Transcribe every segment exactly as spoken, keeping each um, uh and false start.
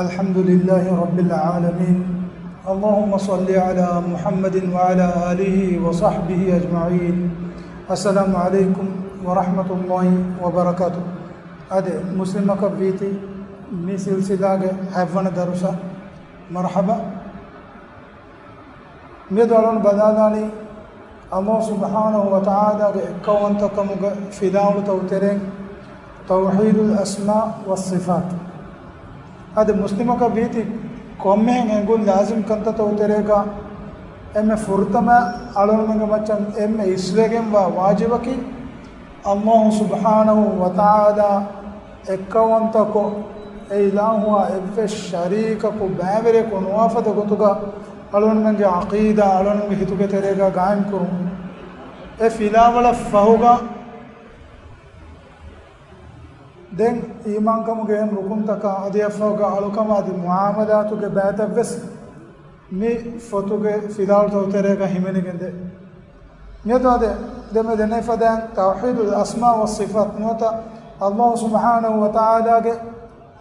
الحمد لله رب العالمين. اللهم صل على محمد وعلى آله وصحبه أجمعين. السلام عليكم ورحمة الله وبركاته. އާދެ، މުސްލިމަކަށް ވީތީ މި ސިލްސިލާގެ ހަތްވަނަ ދަރުސަށް މަރުޙަބާ. މިއަދު އަޅުން ބަލާލާނީ ﷲ ސުބްޙާނަހޫ ވަތަޢާލާގެ އެއްކައުވަންތަކަމުގެ ފިލާވަޅުތައް ތެރެއިން ތައުޙީދުލް އަސްމާ ވައްޞިފާތު. އަދި މުސްލިމަކަށް ވީތި ކޮންމެހެން އެނގުން ލާޒިމް ކަންތައްތައް ތެރޭގަ އެންމެ ފުރަތަމަ އަޅުންމެންގެ މައްޗަށް އެންމެ އިސްވެގެންވާ ވާޖިބަކީ، ﷲ ސުބްޙާނަހޫ ވަތަޢާލާ އެއްކައުވަންތަކޮށް، އެ އިލާހުއާ އެއްވެސް ޝަރީކަކު ބައިވެރިޔަކު ނުވާ ފަދަ ގޮތުގަ އަޅުންމެންގެ ޢަޤީދާ އަޅުންމެންގެ ހިތުގެ ތެރޭގަ ގާއިމް ކުރުން. އެ ފިލާވަޅަށް ފަހުގަ ދެން އީމާންކަމުގެ އެހެން ރުކުންތަކާ އަދި އަށްފަހުގަ އަޅުކަމާ އަދި މުޢާމަލާތުގެ ބައިތައްވެސް މި ފޮތުގެ ފިލާވަޅުތައް ތެރޭގަ ހިމެނިގެންދޭ. މިއަދު އާދެ، ދެމެ ދެނެފަދައިން ތައުޙީދުލް އަސްމާ ވައްޞިފާތު ނުވަތަ، ﷲ ސުބްޙާނަހޫ ވަތަޢާލާގެ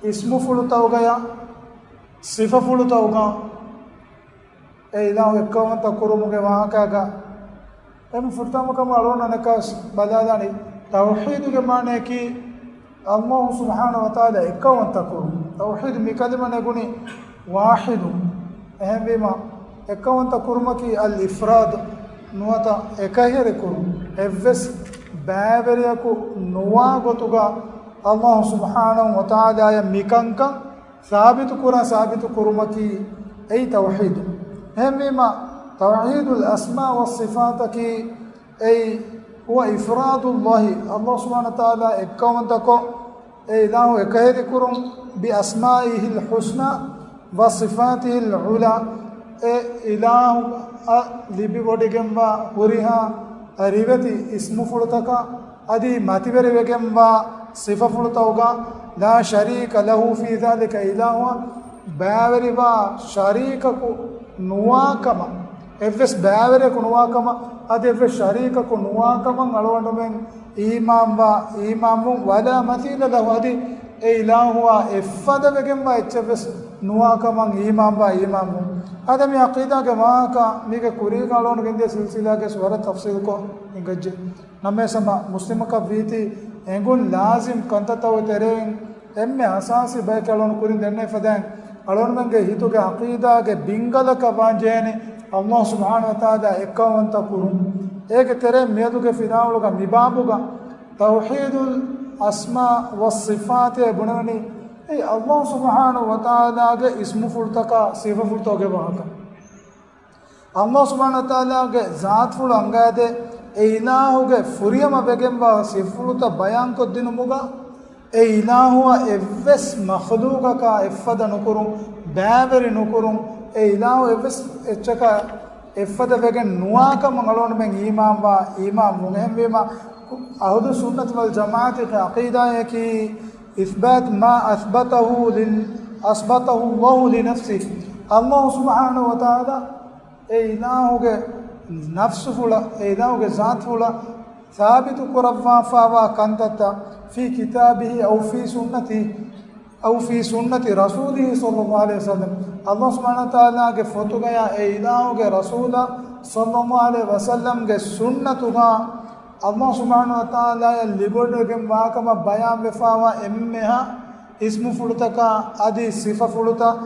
އިސްމުފުޅުތަކުގަޔާ ސިފަފުޅުތަކުގަ އެ އިލާހު އެއްކައުވަންތަ ކުރުމުގެ ވާހަކައިގަ އެންމެ ފުރަތަމަ ކަމަށް އަޅުގަނޑު އަނެއްކާވެސް ބަލާލާނީ، ތައުޙީދުގެ މާނަޔަކީ ﷲ ސުބްޙާނަހޫ ވަތަޢާލާ އެއްކައުވަންތަ ކުރުން. ތައުޙީދު މި ކަލިމަ ނެގުނީ ވާޙިދު. އެހެންވީމަ، އެއްކައުވަންތަ ކުރުމަކީ އަލް އިފްރާދު ނުވަތަ އެކަހެރި ކުރުން. އެއްވެސް ބައިވެރިޔަކު ނުވާ ގޮތުގަ ﷲ ސުބްޙާނަހޫ ވަތަޢާލާއަށް މިކަންކަން ސާބިތު ކުރާ، ސާބިތު ކުރުމަކީ އެއީ ތައުޙީދު. އެހެންވީމަ، ތައުޙީދުލް އަސްމާ ވައްޞިފާތަކީ އެއީ، ހުވަ އިފްރާދުﷲ، ﷲ ސުބްޙާނަހޫ ވަތަޢާލާ އެއްކައުވަންތަކޮށް، އެ އިލާހު އެކަހެރިކުރުން، ބިއަސްމާއިހިލް ޙުސްނާ ވަ ޞިފާތިހިލް ޢުލާ، އެ އިލާހުއަށް ލިބިވޮޑިގެންވާ ހުރިހާ ރިވެތި އިސްމުފުޅުތަކާ އަދި މަތިވެރިވެގެންވާ ސިފަފުޅުތަކުގަ، ލާ ޝަރީކަ ލަހޫ ފީ ޛާލިކަ، އިލާހުއަށް ބައިވެރިވާ ޝަރީކަކު ނުވާކަމަށް، އެއްވެސް ބައިވެރިޔަކު ނުވާކަމަށް، އަދި އެއްވެސް ޝަރީކަކު ނުވާކަމަށް އަޅުގަނޑުމެން އީމާންވާ، އީމާންވުން، ވަލާ މަޘީލަ ލަހޫ، އަދި އެ އިލާހުއާ އެއްފަދަވެގެންވާ އެއްޗެއްވެސް ނުވާކަމަށް އީމާންވާ، އީމާންވުން. އާދެ، މި ޢަޤީދާގެ ވާހަކަ މީގެ ކުރީގަ އަޅުގަނޑު ގެންދިޔަ ސިލްސިލާގައި ވަރަށް ތަފްޞީލުކޮށް އެނގައްޖެ. ނަމަވެސް ހަމަ މުސްލިމަކަށް ވީތީ އެނގުން ލާޒިމް ކަންތައްތަކުގެ ތެރެއިން އެންމެ އަސާސީ ބަޔަކީ އަޅުގަނޑު ކުރިން ދެންނެވި ފަދައިން، އަޅުގަނޑުމެންގެ ހިތުގެ ޢަޤީދާގެ ބިންގަލަކަށް ވާންޖެހޭނީ ﷲ ސުބްޙާނަހޫ ވަތަޢާލާ އެއްކައުވަންތަ ކުރުން. އޭގެ ތެރެއިން މިއަދުގެ ފިލާވަޅުގަ މި ބާބުގަ ތައުޙީދުލް އަސްމާ ވައްޞިފާތޭ ބުނެވެނީ، އެއީ ﷲ ސުބްޙާނަހޫ ވަތަޢާލާގެ އިސްމުފުޅުތަކާ ސިފަފުޅުތަކުގެ ވާހަކަ. ﷲ ސުބްޙާނަހޫ ވަތަޢާލާގެ ޒާތުފުޅު އަންގައިދޭ، އެ އިލާހުގެ ފުރިހަމަ ވެގެންވާ ސިފަފުޅުތައް ބަޔާންކޮށްދިނުމުގަ، އެ އިލާހުއަށް އެއްވެސް މަޚްލޫޤަކާ އެއްފަދަ ނުކުރުން، ބައިވެރި ނުކުރުން، އެ އިލާހު އެއްވެސް އެއްޗަކާ އެއްފަދަ ވެގެން ނުވާކަމަށް އަޅުގަނޑުމެން އީމާންވާ، އީމާންވުން. އެހެންވީމަ، އަހުލުއްސުންނަތި ވަލްޖަމާޢަތީގެ ޢަޤީދާއަކީ، إثبات ما أثبته لل-، أثبته الله لنفسه. ﷲ ސުބްޙާނަހޫ ވަތަޢާލާ އެ އިލާހުގެ ނަފްސުފުޅަށް، އެ އިލާހުގެ ޒާތުފުޅަށް ސާބިތު ކުރައްވާފައިވާ ކަންތައްތައް، في كتابه أو في سنته، أو في سنة رسوله صلى الله عليه وسلم. ﷲ ސުބްޙާނަހޫ ވަތަޢާލާގެ ފޮތުގަޔާ އެ އިލާހުގެ ރަސޫލާ ޞައްލައްލާހު ޢަލައިހި ވަސައްލަމްގެ ސުންނަތުގަ ﷲ ސުބްޙާނަހޫ ވަތަޢާލާއަށް ލިބިވޮޑިގެންވާކަމަށް ބަޔާންވެފައިވާ އެންމެހާ އިސްމުފުޅުތަކާ އަދި ސިފަފުޅުތައް،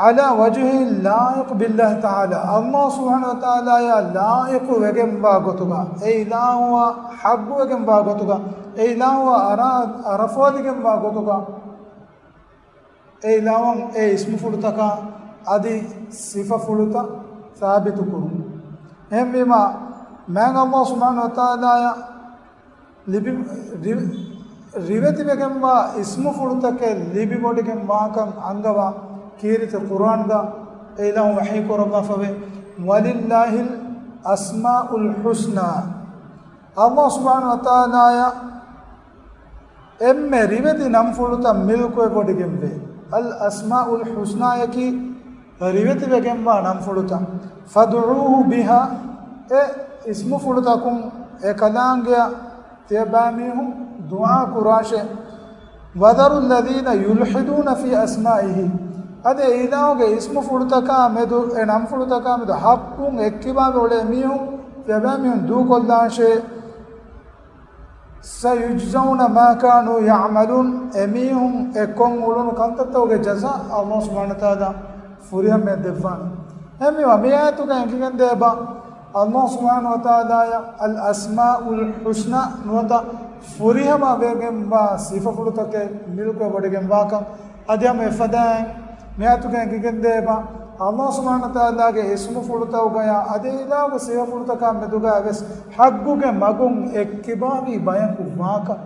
على وجه اللائق بالله تعالى، ﷲ ސުބްޙާނަހޫ ވަތަޢާލާއާ ލާއިޤު ވެގެންވާ ގޮތުގަ، އެ އިލާހުއާ ޙައްޤު ވެގެންވާ ގޮތުގަ، އެ އިލާހުއާ އަރާ-، އަރަފޯލިގެންވާ ގޮތުގަ، އެ އިލާހު އެ އިސްމުފުޅުތަކާ އަދި ސިފަފުޅުތައް ސާބިތު ކުރުން. އެހެންވީމަ، މާތް ﷲ ސުބްޙާނަހޫ ވަތަޢާލާއަށް ލިބި-، ރި-، ރިވެތިވެގެންވާ އިސްމުފުޅުތަކެއް ލިބިވޮޑިގެންވާކަން އަންގަވާ ކީރިތި ޤުރުއާންގަ އެ އިލާހު ވަޙީ ކުރައްވާފަވޭ، وَلِلَّهِ الْأَسْمَاءُ الْحُسْنَى. ﷲ ސުބްޙާނަހޫ ވަތަޢާލާއަށް އެންމެ ރިވެތި ނަންފުޅުތައް މިލްކުވެވޮޑިގެންވޭ. އަލް އަސްމާއުލް ޙުސްނާޔަކީ ރިވެތިވެގެންވާ ނަންފުޅުތައް. فَادْعُوهُ بِهَا، އެ އިސްމުފުޅުތަކުން އެ ކަލާނގެއަށް ތިޔަބައިމީހުން ދުޢާ ކުރާށޭ. وذروا الذين يلحدون في أسمائه. އަދި އެ އިލާހުގެ އިސްމުފުޅުތަކާ މެދު، އެ ނަންފުޅުތަކާ މެދު ޙައްޤުން އެއްކިބާވެ އުޅޭ މީހުން، ފިޔަވައިމީހުން ދޫކޮށްލާށޭ. سيجزون ما كانوا يعملون. އެމީހުން އެ ކޮށް އުޅުނު ކަންތައްތަކުގެ ޖަޒާ ﷲ ސުބްޙާނަހޫ ވަތަޢާލާ ފުރިހަމައަށް ދެއްވާނެ. އެހެންވީމަ، މި އާޔަތުގައި އެނގިގެންދޭ ބަ، ﷲ ސުބްޙާނަހޫ ވަތަޢާލާއަށް އަލްއަސްމާއުލް ޙުސްނާ ނުވަތަ ފުރިހަމަ ވެގެންވާ ސިފަފުޅުތަކެއް މިލްކުވެވޮޑިގެންވާކަން. އަދި ހަމަ އެފަދައިން މި އާޔަތުގައި އެނގިގެންދޭ ބަ، ﷲ ސުބްޙާނަހޫ ވަތަޢާލާގެ އިސްމުފުޅުތަކުގަޔާ އަދި އިލާހުގެ ސިފަފުޅުތަކާ މެދުގައި ވެސް ޙައްޤުގެ މަގުން އެއްކިބާވީ ބަޔަކު ވާކަން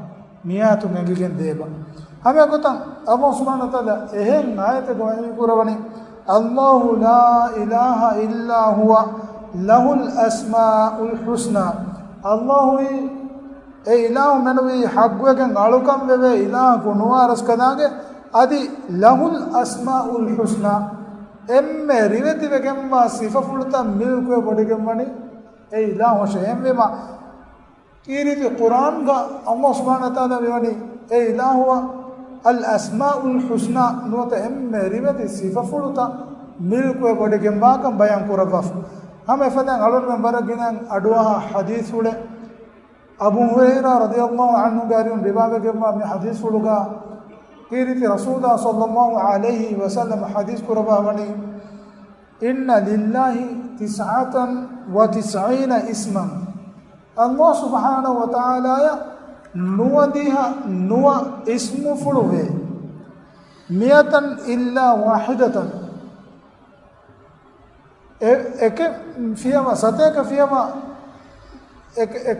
މި އާޔަތުން އެނގިގެން ދޭ ބަ. ހަމަ އެގޮތަށް ﷲ ސުބްޙާނަހޫ ވަތަޢާލާ އެހެން އާޔަތެއްގަ ވަޙީ ކުރައްވަނީ، الله لا إله إلا هو له الأسماء الحسنى. ﷲ އީ އެ އިލާހު މެނުވީ ޙައްޤުވެގެން އަޅުކަން ވެވޭ އިލާހަކު ނުވާ ރަސްކަލާނގެ، އަދި لَهُ الْأَسْمَاءُ الْحُسْنَى، އެންމެ ރިވެތިވެގެންވާ ސިފަފުޅުތައް މިލްކުވެވޮޑިގެންވަނީ އެ އިލާހުއަށޭ. އެހެންވީމަ، ކީރިތި ޤުރްއާންގަ ﷲ ސުބްޙާނަހޫ ވަތަޢާލާ މިވަނީ އެ އިލާހުއަށް އަލް އަސްމާއުލް ޙުސްނާ ނުވަތަ އެންމެ ރިވެތި ސިފަފުޅުތައް މިލްކުވެވޮޑިގެންވާކަން ބަޔާން ކުރައްވާފަ. ހަމަ އެފަދައިން އަޅުގަނޑުމެން ވަރަށް ގިނައިން އަޑުއަހާ ޙަދީޘްފުޅެއް، އަބޫ ހުރައިރާ ރަޟިޔަﷲ ޢަންހުގެ އަރިހުން ރިވާވެގެންވާ މި ޙަދީޘްފުޅުގަ ކީރިތި ރަސޫލާ ޞައްލަﷲ ޢަލައިހި ވަސައްލަމަ ޙަދީޘް ކުރައްވާ ވަނީ، إن لله تسعة وتسعين اسما. ﷲ ސުބްޙާނަހޫ ވަތަޢާލާއަށް ނުވަދިހަ ނުވަ އިސްމުފުޅު ވޭ. مائة إلا واحدة. އެ، އެކެއް ފިޔަވަ، ސަތޭކަ ފިޔަވަ، އެ، އެ،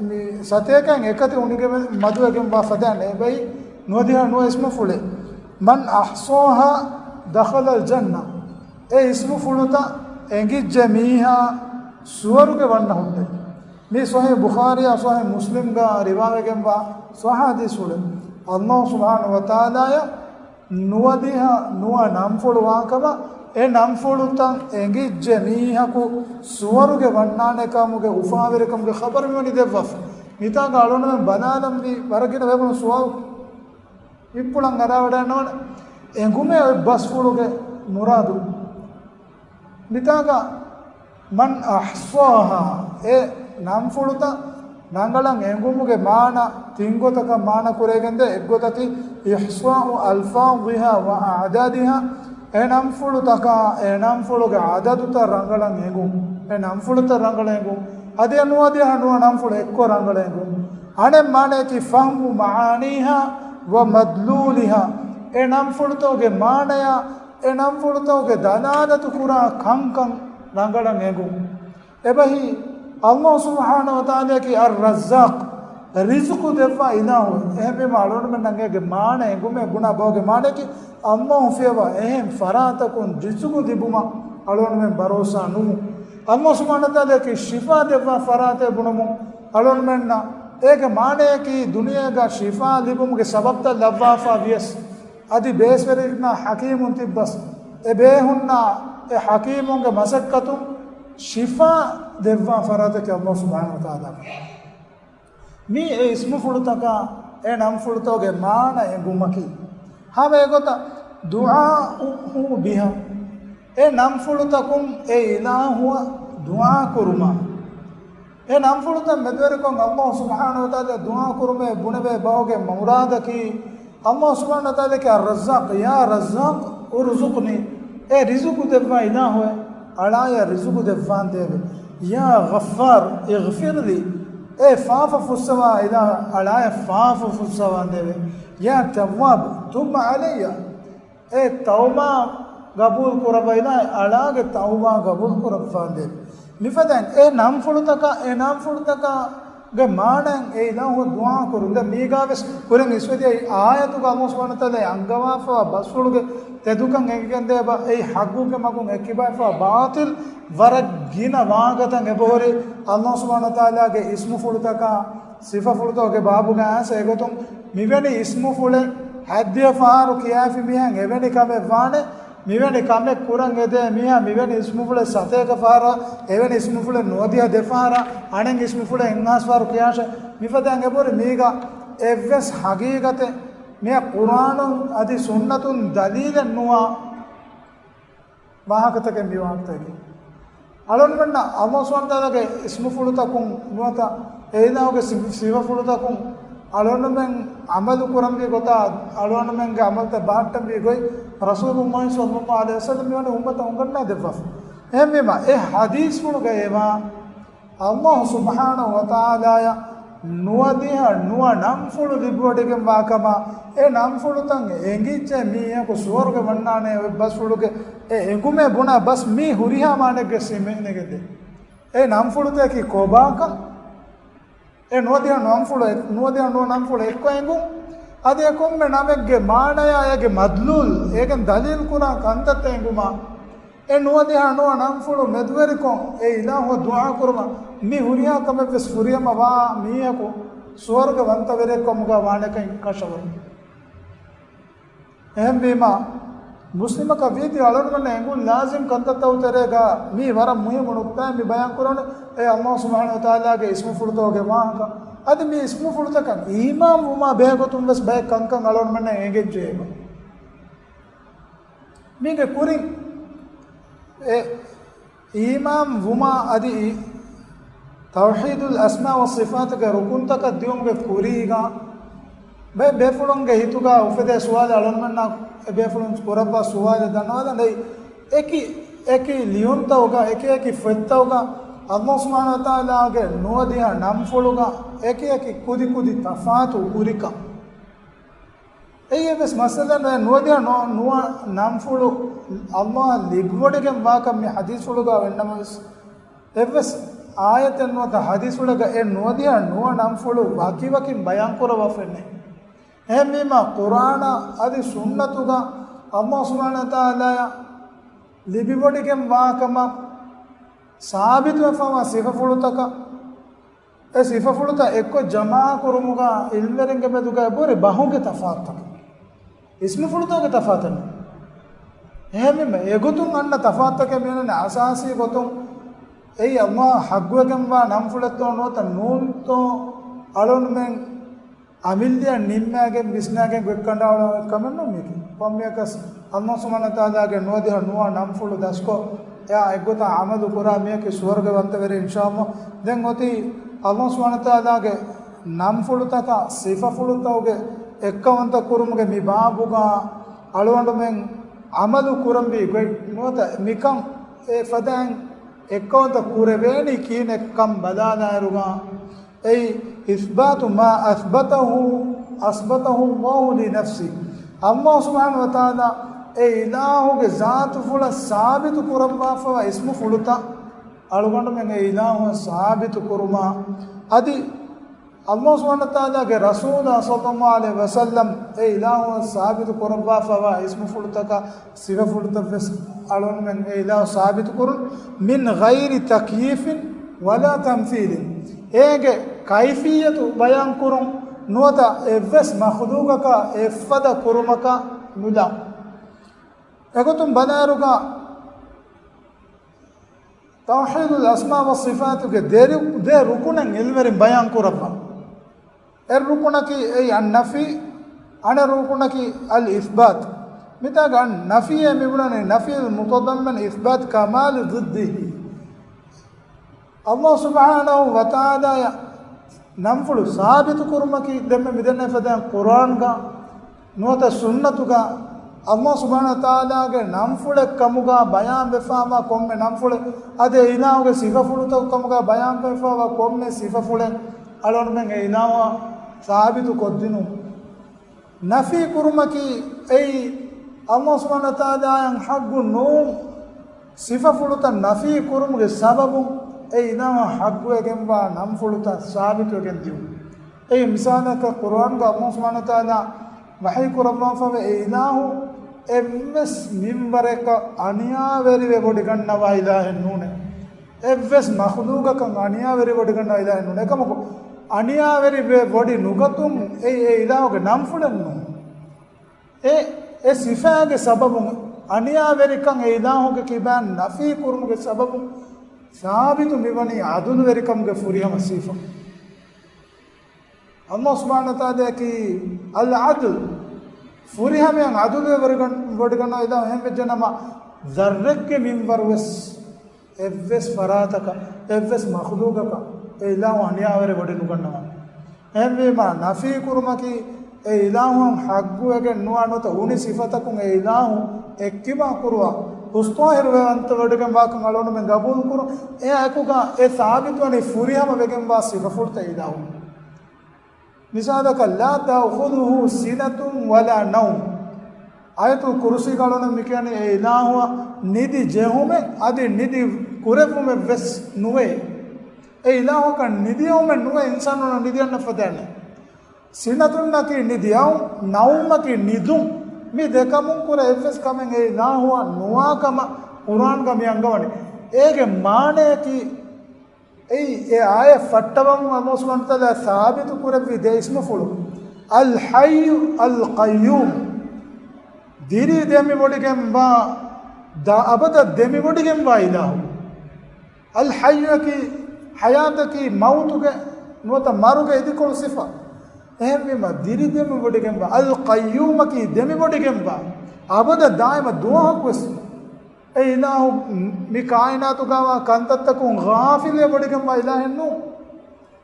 މި ސަތޭކައިން އެކަތި އުނިގެން މަދުވެގެންވާ ފަދައިން އެބައި ނުވަދިހަ ނުވަ އިސްމުފުޅެއް. من أحصاها دخل الجنة. އެ އިސްމުފުޅުތައް އެނގިއްޖެ މީހާ ސުވަރުގެ ވަންނަ ހުއްޓޭ. މީ ޞަޙީޙު ބުޚާރީއާ ޞަޙީޙު މުސްލިމްގަ ރިވާވެގެންވާ ޞައްޙަ ޙަދީޘްފުޅެއް. ﷲ ސުބްޙާނަހޫ ވަތަޢާލާއަށް ނުވަދިހަ ނުވަ ނަންފުޅު ވާކަމަށް، އެ ނަންފުޅުތައް އެނގިއްޖެ މީހަކު ސުވަރުގެ ވަންނާނެ ކަމުގެ އުފާވެރިކަމުގެ ޚަބަރު މިވަނީ ދެއްވާފަ. މިތާގަ އަޅުގަނޑުމެން ބަލާލަންވީ ވަރަށް ގިނަ ބޭފުޅުން ސުވާލު ހިތްޕުޅަށް އަރާވަޑައިގަންނަވާނެ އެނގުމޭ އޮތް ބަސްފުޅުގެ މުރާދު. މިތާގަ من أحصاها، އެ ނަންފުޅުތައް ރަނގަޅަށް އެނގުމުގެ މާނަ ތިން ގޮތަކަށް މާނަ ކުރެވިގެންދޭ. އެއްގޮތަކީ إحصاء ألفاظها وأعدادها، އެ ނަންފުޅުތަކާ އެ ނަންފުޅުގެ އަދަދުތައް ރަނގަޅަށް އެނގުން، އެ ނަންފުޅުތައް ރަނގަޅަށް އެނގުން، އަދި ނުވަދިހަ ނުވަ ނަންފުޅު އެއްކޮށް ރަނގަޅަށް އެނގުން. އަނެއް މާނަޔަކީ فهم معانيها ومدلولها، އެ ނަންފުޅުތަކުގެ މާނަޔާ އެ ނަންފުޅުތަކުގެ ދަލާލަތު ކުރާ ކަންކަން ރަނގަޅަށް އެނގުން. އެބަހީ، ﷲ ސުބްޙާނަހޫ ވަތަޢާލާއަކީ އައްރައްޒާޤް، ރިޒުޤު ދެއްވާ އިލާހު. އެހެންވީމަ، އަޅުގަނޑުމެންނަށް އޭގެ މާނަ އެނގުމޭ ބުނާ ބަހުގެ މާނަޔަކީ، ﷲ ފިޔަވާ އެހެން ފަރާތަކުން ރިޒުޤު ލިބުމަށް އަޅުގަނޑުމެން ބަރޯސާ ނުވުން. ﷲ ސުބްޙާނަހޫ ވަތަޢާލާއަކީ ޝިފާ ދެއްވާ ފަރާތެއް ބުނުމުން އަޅުގަނޑުމެންނަށް އޭގެ މާނަޔަކީ، ދުނިޔޭގަ ޝިފާ ލިބުމުގެ ސަބަބުތައް ލައްވާފަ ވިޔަސް، އަދި ބޭސްވެރިންނާ ޙަކީމުން ތިއްބަސް، އެ ބޭހުންނާ އެ ޙަކީމުންގެ މަސައްކަތުން ޝިފާ ދެއްވާ ފަރާތަކީ ﷲ ސުބްޙާނަހޫ ވަތަޢާލާ. މީ އެ އިސްމުފުޅުތަކާ އެ ނަންފުޅުތަކުގެ މާނަ އެނގުމަކީ. ހަމަ އެގޮތަށް دعاؤه بها، އެ ނަންފުޅުތަކުން އެ އިލާހުއަށް ދުޢާ ކުރުމާ، އެ ނަންފުޅުތައް މެދުވެރިކޮށް ﷲ ސުބްޙާނަހޫ ވަތަޢާލާ ދުޢާ ކުރުމޭ ބުނެވޭ ބަހުގެ މުރާދަކީ، ﷲ ސުބްޙާނަހޫ ވަތަޢާލާއަކީ އައްރައްޒާޤް، يا رزاق ارزقني، އޭ ރިޒުޤު ދެއްވާ އިލާހުއޭ، އަޅާޔަށް ރިޒުޤު ދެއްވާނދޭވެ. يا غفار اغفر لي، އޭ ފާފަ ފުއްސަވާ އިލާހު، އަޅާޔަށް ފާފަ ފުއްސަވާނދޭވެ. يا تواب تب علي، އޭ ތައުބާ ގަބޫލު ކުރައްވާ އިލާހު، އަޅާގެ ތައުބާ ގަބޫލު ކުރައްވާނދޭ. މިފަދައިން އެ ނަންފުޅުތަކާ، އެ ނަންފުޅުތަކާގެ މާނައިން އެ އިލާހު ދުޢާ ކުރުން. ދެން މީގާވެސް ކުރިން އިސްވެދިޔަ އާޔަތުގަ ﷲ ސުބްޙާނަހޫ ވަތަޢާލާ އަންގަވާފަވާ ބަސްފުޅުގެ ތެދުކަން އެނގިގެންދޭ ބަ، އެއީ ޙައްޤުގެ މަގުން އެއްކިބާފަވާ ބާޠިލް ވަރަށް ގިނަ ވާހަކަތައް އެބަހުރި. ﷲ ސުބްޙާނަހޫ ވަތަޢާލާގެ އިސްމުފުޅުތަކާ ސިފަފުޅުތަކުގެ ބާބުގައި އައިސް އެގޮތުން މިވެނި އިސްމުފުޅެއް ހަތްދިހަ ފަހަރު ކިޔާފި މީހަށް އެވެނި ކަމެއް ވާނެ، މިވެނި ކަމެއް ކުރަން އެދޭ މީހާ މިވެނި އިސްމުފުޅެއް ސަތޭކަ ފަހަރަށް، އެވެނި އިސްމުފުޅެއް ނުވަދިހަ ދެ ފަހަރަށް، އަނެއް އިސްމުފުޅެއް އެއްހާސް ފަހަރު ކިޔާށޭ. މިފަދައިން އެބަހުރި މީގަ އެއްވެސް ޙަޤީޤަތެއް މިއަށް ޤުރްއާނުން އަދި ސުންނަތުން ދަލީލެއް ނުވާ ވާހަކަތަކެއް މި ވާހަކަތަކީ. އަޅުގަނޑުމެންނަށް ﷲ ސުބްޙާނަހޫ ވަތަޢާލާގެ އިސްމުފުޅު ތަކުން ނުވަތަ އެ އިލާހުގެ ސި-، ސިފަފުޅު ތަކުން އަޅުގަނޑުމެން ޢަމަލު ކުރަންވީ ގޮތާ، އަޅުގަނޑުމެންގެ ޢަމަލުތައް ބަހައްޓަންވީ ގޮތް، ރަސޫލުﷲ ޞައްލަﷲު ޢަލައިހި ވަސައްލަމް މިވަނީ އުއްމަތަށް އުނގަންނާ ދެއްވާފަ. އެހެންވީމަ، އެ ޙަދީޘްފުޅުގައިވާ ﷲ ސުބްޙާނަހޫ ވަތަޢާލާއަށް ނުވަދިހަ ނުވަ ނަންފުޅު ލިބިވޮޑިގެންވާ ކަމަށް، އެ ނަންފުޅުތައް އެނގިއްޖެ މީހަކު ސުވަރުގެ ވަންނާނެ އޮތް ބަސްފުޅުގެ އެ އެނގުމޭ ބުނާ ބަސް މީ ހުރިހާ މާނައެއްގެ ސިމެނެގެދެ. އެ ނަންފުޅުތަކީ ކޮބާކަން؟ އެ ނުވަދިހަ ނަންފުޅު އެ-، ނުވަދިހަ ނުވަ ނަންފުޅު އެއްކޮށް އެނގުން. އަދި އެ ކޮންމެ ނަމެއްގެ މާނަޔާ އޭގެ މަދްލޫލް، އޭގެން ދަލީލް ކުރާ ކަންތައްތައް އެނގުމާ، އެ ނުވަދިހަ ނުވަ ނަންފުޅު މެދުވެރިކޮށް އެ އިލާހު ދުޢާ ކުރުމަށް މި ހުރިހާ ކަމެއްވެސް ފުރިހަމަ ވާ މީހަކު ސުވަރުގެ ވަންތަވެރިއެއް ކަމުގަ ވާނެކަން ކަށަވަރު. އެހެންވީމާ، މުސްލިމަކަށް ވީތީ އަޅުގަނޑުމެންނަށް އެނގުން ލާޒިމް ކަންތައްތައް ތެރޭގަ މީ ވަރަށް މުހިއްމު ނުކުތާއެއް މި ބަޔާން ކުރަން. އެ ﷲ ސުބްޙާނަހޫ ވަތަޢާލާގެ އިސްމުފުޅުތަކުގެ ވާހަކަ. އަދި މި އިސްމުފުޅުތަކަށް އީމާން ވުމާ ބެހޭގޮތުން ވެސް ބައެއް ކަންކަން އަޅުގަނޑުމެންނަށް އެނގެއްޖެއެވެ. މީގެ ކުރިން އެ އީމާން ވުމާ އަދި ތައުޙީދުލް އަސްމާ ވައްޞިފާތުގެ ރުކުންތަކަށް ދިއުމުގެ ކުރީގަ ބެ-، ބޭފުޅުންގެ ހިތުގަ އުފެދޭ ސުވާލެއް އަޅުގަނޑުމެންނަށް އެ ބޭފުޅުން ކުރައްވާ ސުވާލެއް ދަންނަވާލަން. އެކި، އެކި ލިޔުންތަކުގަ، އެކި އެކި ފޮތްތަކުގަ ﷲ ސުބްޙާނަހޫ ވަތަޢާލާގެ ނުވަދިހަ ނަންފުޅުގަ އެކި އެކި ކުދި ކުދި ތަފާތު ހުރިކަން. އެއީ އެއްވެސް މައްސަލައެއް ނުވޭ. ނުވަދިހަ ނު-، ނުވަ ނަންފުޅު ﷲ ލިބިވޮޑިގެން ވާކަން މި ޙަދީޘްފުޅުގަ ވެންނަމަވެސް، އެއްވެސް އާޔަތެއް ނުވަތަ ޙަދީޘްފުޅެއްގަ އެ ނުވަދިހަ ނުވަ ނަންފުޅު ވަކިވަކިން ބަޔާންކުރައްވާފައެއް ނެތް. އެހެންވީމާ، ޤުރްއާނާ އަދި ސުންނަތުގަ ﷲ ސުބްޙާނަހޫ ވަތަޢާލާއަށް ލިބިވޮޑިގެން ވާކަމަށް ސާބިތުވެފަވާ ސިފަފުޅުތަކަށް، އެ ސިފަފުޅުތައް އެއްކޮށް ޖަމާކުރުމުގަ އިލްމުވެރިންގެ މެދުގަ އެބަހުރި ބަހުގެ ތަފާތުތަކެއް، އިސްމުފުޅުތަކުގެ ތަފާތެއް. އެހެންވީމަ، އެގޮތުން އަންނަ ތަފާތުތަކެއް މިއަންނަނީ އަސާސީ ގޮތުން އެއީ ﷲ ޙައްޤުވެގެންވާ ނަންފުޅެއްތޯ ނުވަތަ ނޫންތޯ އަޅުގަނޑުމެން އަމިއްލައަށް ނިންމާގެން ވިސްނާގެން ގޮތްކަނޑައަޅާ ކަމެއް ނޫން މީކީ. ކޮންމެއަކަސް ﷲ ސުބްޙާނަހޫ ވަތަޢާލާގެ ނުވަދިހަ ނުވަ ނަންފުޅު ދަސްކޮށް، އެއާ އެއްގޮތަށް ޢަމަލު ކުރާ މީހަކީ ސުވަރުގެ ވަންތަވެރި އިންޝާﷲ. ދެން އޮތީ ﷲ ސުބްޙާނަހޫ ވަތަޢާލާގެ ނަންފުޅުތަކާ ސިފަފުޅުތަކުގެ އެއްކައުވަންތަ ކުރުމުގެ މި ބާބުގަ އަޅުގަނޑުމެން ޢަމަލު ކުރަންވީ ގޮތް ނުވަތަ މިކަން އެ ފަދައިން އެއްކައުވަންތަ ކުރެވޭނީ ކިހިނެއްކަން ބަލާލާއިރުގަ، އެއީ، إثبات ما أثبته، أثبته الله لنفسه. ﷲ ސުބްޙާނަހޫ ވަތަޢާލާ އެ އިލާހުގެ ޒާތުފުޅަށް ސާބިތު ކުރައްވާފަވާ އިސްމުފުޅުތައް އަޅުގަނޑުމެން އެ އިލާހުއަށް ސާބިތު ކުރުމާ، އަދި ﷲ ސުބްޙާނަހޫ ވަތަޢާލާގެ ރަސޫލާ ޞައްލަﷲު ޢަލައިހި ވަސައްލަމް އެ އިލާހުއަށް ސާބިތު ކުރައްވާފަވާ އިސްމުފުޅުތަކާ ސިފަފުޅުތައްވެސް އަޅުގަނޑުމެން އެ އިލާހު ސާބިތު ކުރުން، من غير تكييف ولا تمثيل. އޭގެ ކައިފިއްޔަތު ބަޔާން ކުރުން ނުވަތަ އެއްވެސް މަޚްލޫޤަކާ އެއްފަދަ ކުރުމަކާ ނުލާ. އެގޮތުން ބަލާއިރުގަ، ތައުޙީދުލް އަސްމާ ވައްޞިފާތުގެ ދެ ރު-، ދެ ރުކުނެއް އިލްމުވެރިން ބަޔާން ކުރައްވާ. އެއް ރުކުނަކީ އެއީ އައްނަފީ، އަނެއް ރުކުނަކީ އަލް އިސްބާތު. މިތާގަ އައްނަފީއޭ މިބުނަނީ نفي المتضمن إثبات كمال ضده. ﷲ ސުބްޙާނަހޫ ވަތަޢާލާއަށް ނަންފުޅު ސާބިތު ކުރުމަކީ، ދެންމެ މިދެންނެވި ފަދައިން ޤުރްއާންގަ ނުވަތަ ސުންނަތުގަ ﷲ ސުބްޙާނަހޫ ވަތަޢާލާގެ ނަންފުޅެއް ކަމުގަ ބަޔާންވެފަވާ ކޮންމެ ނަންފުޅެއް، އަދި އެ އިލާހުގެ ސިފަފުޅުތައް ކަމުގަ ބަޔާންވެފަވާ ކޮންމެ ސިފަފުޅެއް އަޅުގަނޑުމެން އެ އިލާހުއަށް ސާބިތު ކޮށްދިނުން. ނަފީ ކުރުމަކީ އެއީ، ﷲ ސުބްޙާނަހޫ ވަތަޢާލާއަށް ޙައްޤު ނޫން ސިފަފުޅުތައް ނަފީ ކުރުމުގެ ސަބަބުން އެ އިލާހަށް ޙައްޤުވެގެންވާ ނަންފުޅުތައް ސާބިތުވެގެން ދިޔުން. އެއީ މިސާލަކަށް، ޤުރުއާންގަ ﷲ ސުބްޙާނަހޫ ވަތަޢާލާ ވަޙީ ކުރައްވާފަވޭ، އެ އިލާހު އެއްވެސް މިންވަރަކަށް އަނިޔާވެރިވެވޮޑިގަންނަވާ އިލާހެއް ނޫނޭ. އެއްވެސް މަޚްލޫޤަކަށް އަނިޔާވެރިވޮޑިގަންނަވާ އިލާހެއް ނޫނޭ. އެކަމަކު، އަނިޔާވެރިވެވޮޑި ނުގަތުން އެއީ އެ އިލާހުގެ ނަންފުޅެއް ނޫން. އެ، އެ ސިފާގެ ސަބަބުން އަނިޔާވެރިކަން އެ އިލާހުގެ ކިބައިން ނަފީ ކުރުމުގެ ސަބަބުން ސާބިތު މިވަނީ ޢަދުލުވެރިކަމުގެ ފުރިހަމަ ސިފަ. ﷲ ސުބްޙާނަހޫ ވަތަޢާލާއަކީ އަލް ޢަދްލު، ފުރިހަމައަށް އަދުލުވެ ވޮޑިގަން-، ވޮޑިގަންނަވާ އިލާހު އެހެން ވެއްޖެނަމަ، ޒައްރެއްގެ މިންވަރު ވެސް އެއްވެސް ފަރާތަކަށް، އެއްވެސް މަޚްލޫގަކަށް އެ އިލާހު އަނިޔާވެރި ވޮޑި ނުގަންނަވާނެ. އެހެންވީމަ، ނަފީ ކުރުމަކީ އެ އިލާހުއަށް ޙައްޤުވެގެން ނުވާ ނުވަތަ އުނި ސިފަތަކުން އެ އިލާހު އެއްކިބާ ކުރުވާ، ހުސްޠާހިރުވެވަންތަ ވޮޑިގެންވާކަން އަޅުގަނޑުމެން ގަބޫލު ކުރުން. އެއާ އެކުގަ އެ ސާބިތުވަނީ ފުރިހަމަ ވެގެންވާ ސިފަފުޅުތައް އިލާހު. މިސާލަކަށް، لا تأخذه سنة ولا نوم. އާޔަތުލް ކުރުސީގަ އަޅުގަނޑު މި ކިޔަނީ އެ އިލާހުއަށް ނިދި ޖެހުމެއް އަދި ނިދި ކުރެއްވުމެއް ވެސް ނުވޭ. އެ އިލާހަކަށް ނިދިއައުމެއް ނުވޭ އިންސާނުންނަށް ނިދިއަންނަ ފަދައިން. ސިނަތުންނަކީ ނިދިއައުން، ނައުމަކީ ނިދުން. މި ދެކަމުން ކުރެ އެއްވެސް ކަމެއް އެ އިލާހުއަށް ނުވާ ކަމަށް ޤުރްއާންގަ މި އަންގަވަނީ. އޭގެ މާނަޔަކީ އެއީ، އެ އާޔަތް ފައްޓަވަމުން ﷲ ސުބްޙާނަހޫ ވަތަޢާލާ ސާބިތު ކުރެއްވި ދެ އިސްމުފުޅު، الحي القيوم، ދިރި ދެމިވޮޑިގެންވާ، ދާ އަބަދަށް ދެމިވޮޑިގެންވާ އިލާހު. އަލް ޙައްޔުއަކީ، ޙަޔާތަކީ މައުތުގެ ނުވަތަ މަރުގެ އިދިކޮޅު ސިފަ. އެހެންވީމަ، ދިރި ދެމިވޮޑިގެންވާ، އަލް ޤައްޔޫމަކީ ދެމިވޮޑިގެންވާ، އަބަދަށް ދާއިމަށް ދުވަހަކުވެސް އެ އިލާހު މި ކާއިނާތުގަވާ ކަންތައްތަކުން ޣާފިލެއް ވޮޑިގެންވާ އިލާހެއް ނޫން.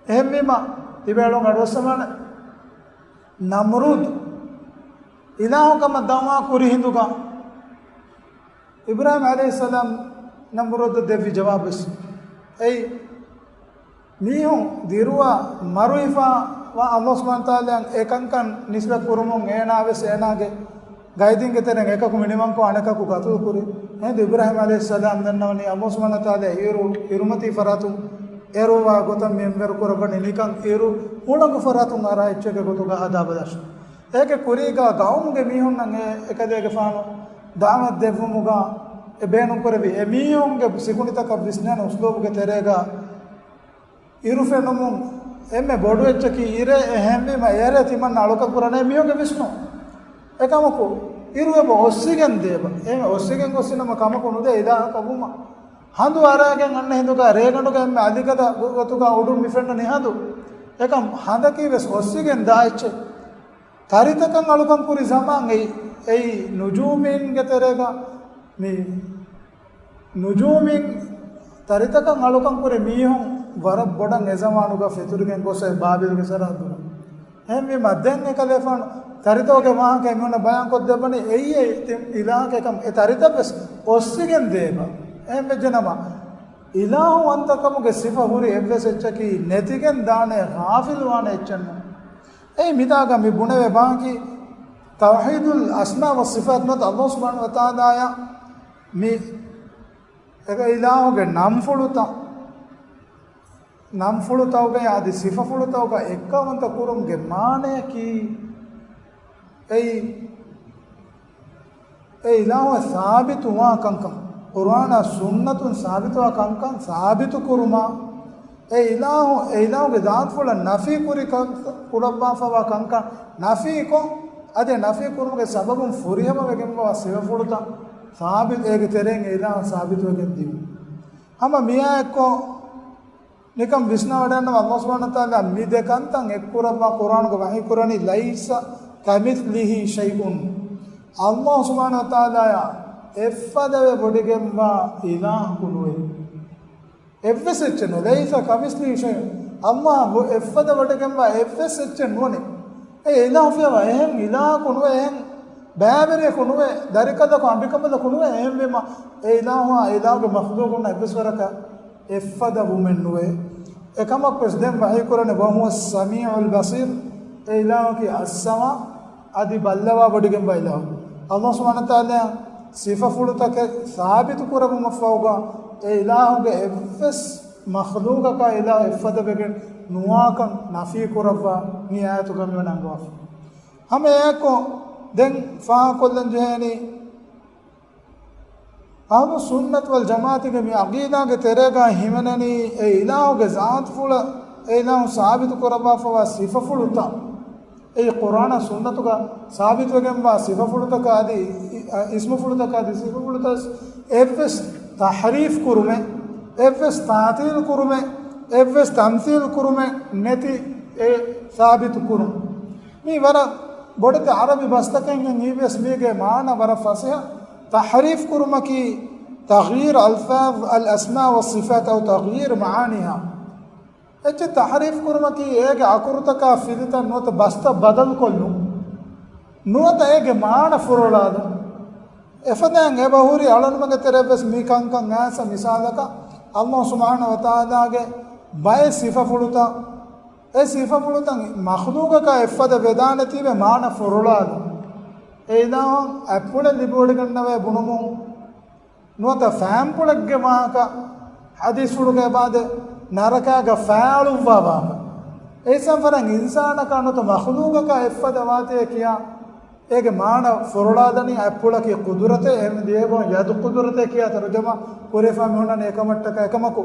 އެހެންވީމަ، ތިބޭޅުން އަޑުއައްސަވާނެ. ނަމްރޫދު އިލާހު ކަމަށް ދަޢުވާ ކުރި ހިނދުގަ، އިބްރާހީމް ޢަލައިހިއްސަލާމް ނަމްރޫދަށް ދެއްވި ޖަވާބުވެސް އެއީ، މީހުން ދިރުވާ މަރުވެފަ ވާ ﷲ ސުބްޙާނަހޫ ވަތަޢާލާއަށް އެކަންކަން ނިސްބަތް ކުރުމުން އޭނާ ވެސް އޭނާގެ ގައިދީންގެ ތެރެއިން އެކަކު މިނިވަންކޮށް އަނެކަކު ޤަތުލު ކުރި. އެހިނދު އިބްރާހީމް ޢަލައިހިއްސަލާމް ދަންނަވަނީ ﷲ ސުބްޙާނަހޫ ވަތަޢާލާ އިރު، އިރުމަތީ ފަރާތުން އެރުވާ ގޮތަށް މި އެންވަރު ކުރައްވަނީ ނިކަން އިރު ހުޅަނގު ފަރާތުން އަރާ އެއްޗެއްގެ ގޮތުގަ އަދާބަލަށް. އޭގެ ކުރީގަ ޤައުމުގެ މީހުންނަށް އެ އެކަލޭގެފާނު ދަޢުވަތު ދެއްވުމުގަ އެ ބޭނުންކުރެއްވި އެމީހުންގެ ސިކުނޑިތަކަށް ވިސްނޭނެ އުސްލޫބުގެ ތެރޭގަ އިރު ފެނުމުން އެންމެ ބޮޑު އެއްޗަކީ އިރޭ. އެހެންވީމަ އޭރޭ ތިމަންނަ އަޅުކަން ކުރަނީ މީހުންގެ ވިސްނުން. އެކަމަކު އިރު އެބަ އޮއްސިގެން ދޭބަ. އެހެން އޮއްސިގެން ގޮއްސިނަމަ ކަމަކު ނުދޭ އިލާހަކަށް ވުމަށް. ހަނދު އަރާގެން އަންނަ ހިނދުގަ ރޭގަނޑުގަ އެންމެ އަލިގަދަ ގޮ-، ގޮތުގަ އުޑުން މި ފެންނަނީ ހަނދު. އެކަމް ހަނދަކީ ވެސް އޮއްސިގެން ދާ އެއްޗެއް. ތަރިތަކަށް އަޅުކަން ކުރި ޒަމާން އެއީ، އެއީ ނުޖޫމީންގެ ތެރޭގަ މި ނުޖޫމީން ތަރިތަކަށް އަޅުކަން ކުރި މީހުން ވަރަށް ބޮޑަށް އެ ޒަމާނުގަ ފެތުރިގެން ގޮސް އެ ބާބިލްގެ ސަރަހައްދުގަ. އެހެންވީމަ ދެން އެކަލޭފާނު ތަރިތަކުގެ ވާހަކަ މިހުންނަ ބަޔާންކޮށްދެއްވަނީ އެއީ އެ ތި-، އިލާހަކަށް އެކަމް އެ ތަރިތައް ވެސް އޮއްސިގެން ދޭބަ. އެހެންވެއްޖެނަމަ، އިލާހު ވަންތަކަމުގެ ސިފަ ހުރި އެއްވެސް އެއްޗަކީ ނެތިގެން ދާނެ ޣާފިލުވާނެ އެއްޗެއް ނޫން. އެއީ މިތާގަ މި ބުނެވޭ ބާކީ ތައުޙީދުލް އަސްމާ ވައްޞިފާތު ނުވަތަ ﷲ ސުބްޙާނަހޫ ވަތަޢާލާއަށް މި އެ އިލާހުގެ ނަންފުޅުތައް، ނަންފުޅުތަކުގައި އަދި ސިފަފުޅުތަކުގައި އެއްކައުވަންތަ ކުރުމުގެ މާނަޔަކީ އެއީ، އެ އިލާހު ސާބިތުވާ ކަންކަން، ޤުރްއާނާ ސުންނަތުން ސާބިތުވާ ކަންކަން ސާބިތު ކުރުމާ، އެ އިލާހު، އެ އިލާހުގެ ޒާތުފުޅަށް ނަފީ ކުރި ކަން، ކުރައްވާފަވާ ކަންކަން ނަފީކޮށް، އަދި ނަފީ ކުރުމުގެ ސަބަބުން ފުރިހަމަ ވެގެންވާ ސިފަފުޅުތައް ސާބިތު، އޭގެ ތެރެއިން އެ އިލާހު ސާބިތުވެގެން ދިޔުން. ހަމަ މިއާއެއްކޮށް، ނިކަން ވިސްނާވަޑަންނަވާ ﷲ ސުބްޙާނަހޫ ވަތަޢާލާ މި ދެ ކަންތައް އެއްކުރައްވާ ޤުރްއާނުގަ ވަޙީ ކުރަނީ، ليس كمثله شيء. ﷲ ސުބްޙާނަހޫ ވަތަޢާލާއާ އެއްފަދަވެ ވޮޑިގެންވާ އިލާހަކު ނުވޭ. އެއްވެސް އެއްޗެއް ނުވޭ. ليس كمثله شيء. ﷲ އެއްފަދަ ވޮޑިގެންވާ އެއްވެސް އެއްޗެއް ނުވަނީ. އެ އިލާހު ފިޔަވާ އެހެން އިލާހަކު ނުވޭ، އެހެން ބައިވެރިޔަކު ނުވޭ، ދަރިކަލަކު އަނބިކަނބަލަކު ނުވޭ. އެހެންވީމަ، އެ އިލާހުއާ އެ އިލާހުގެ މަޚްލޫޤުންނާ އެއްވެސް ވަރަކަށް އެއްފަދަ ވުމެއް ނުވޭ. އެކަމަކުވެސް ދެން ވަޙީކުރަނީ، وهو السميع البصير، އެ އިލާހަކީ އައްސަވާ އަދި ބައްލަވާ ވޮޑިގެންވާ އިލާހު. ﷲ ސުބްޙާނަހޫ ވަތަޢާލާ ސިފަފުޅުތަކެއް ސާބިތު ކުރެއްވުމަށްފަހުގަ، އެ އިލާހުގެ އެއްވެސް މަޚްލޫޤަކާ އިލާހު އެއްފަދަ ވެގެން ނުވާކަން ނަފީ ކުރައްވާ މި އާޔަތުގަ މިވަނީ އަންގަވާފަ. ހަމަ އެއާއެކު ދެން ފާހަގަކޮށްލަން ޖެހޭނީ، އަހްލު ސުންނަތު ވަލް ޖަމާޢަތުގެ މި ޢަޤީދާގެ ތެރޭގަ ހިމެނެނީ އެ އިލާހުގެ ޒާތުފުޅަށް އެ އިލާހު ސާބިތު ކުރައްވާފަވާ ސިފަފުޅުތައް، އެއީ ޤުރްއާނާ ސުންނަތުގަ ސާބިތުވެގެންވާ ސިފަފުޅުތަކާ އަދި އި-، އި-، އިސްމުފުޅުތަކާ އަދި ސިފަފުޅުތައް އެއްވެސް ތަޙްރީފް ކުރުމެއް، އެއްވެސް ތަޢްޠީލް ކުރުމެއް، އެއްވެސް ތަމްޘީލް ކުރުމެއް ނެތި އެ ސާބިތު ކުރުން. މީ ވަރަށް ބޮޑެތި ޢަރަބި ބަސްތަކެއް ހިނގި ވިޔަސް މީގެ މާނަ ވަރަށް ފަސޭހަ. ތަޙްރީފް ކުރުމަކީ تغيير ألفاظ الأسماء والصفات أو تغيير معانيها. އެއްޗެއް ތަޙްރީފް ކުރުމަކީ އޭގެ އަކުރުތަކާ ފިލިތައް ނުވަތަ ބަސްތައް ބަދަލުކޮށްލުން، ނުވަތަ އޭގެ މާނަ ފުރޮޅާލުން. އެފަދައިން އެބަ ހުރި އަޅުންމެންގެ ތެރެއަށް ވެސް މި ކަންކަން އައިސް. މިސާލަކަށް، ﷲ ސުބްޙާނަހޫ ވަތަޢާލާގެ ބައެއް ސިފަފުޅުތައް، އެ ސިފަފުޅުތައް މަޚްލޫޤަކާ އެއްފަދަ ވެދާނެތީވެ މާނަ ފުރޮޅާލުން. އެ އިލާހު އަތްޕުޅެއް ލިބިވޮޑިގަންނަވައި ބުނުމުން ނުވަތަ ފައިންޕުޅެއްގެ ވާހަކަ ޙަދީޘްފުޅުގައި އެބައާދޭ، ނަރަކާގަ ފައި އަޅުއްވާ ވާހަކަ. އެއްސަން ފަރަން އިންސާނަކާ ނުވަތަ މަޚްލޫޤަކާ އެއްފަދަ ވާތީ ކިޔާ، އޭގެ މާނަ ފުރޮޅާލަނީ އަތްޕުޅަކީ ޤުދުރަތެއް، އެހެން ދިޔައިބަހުން ޔަދު ޤުދުރަތެއް ކިޔާ ތަރުޖަމާ ކުރެވިފަ މިހުންނަނީ. އެކަމަށްޓަކާ އެކަމަކު،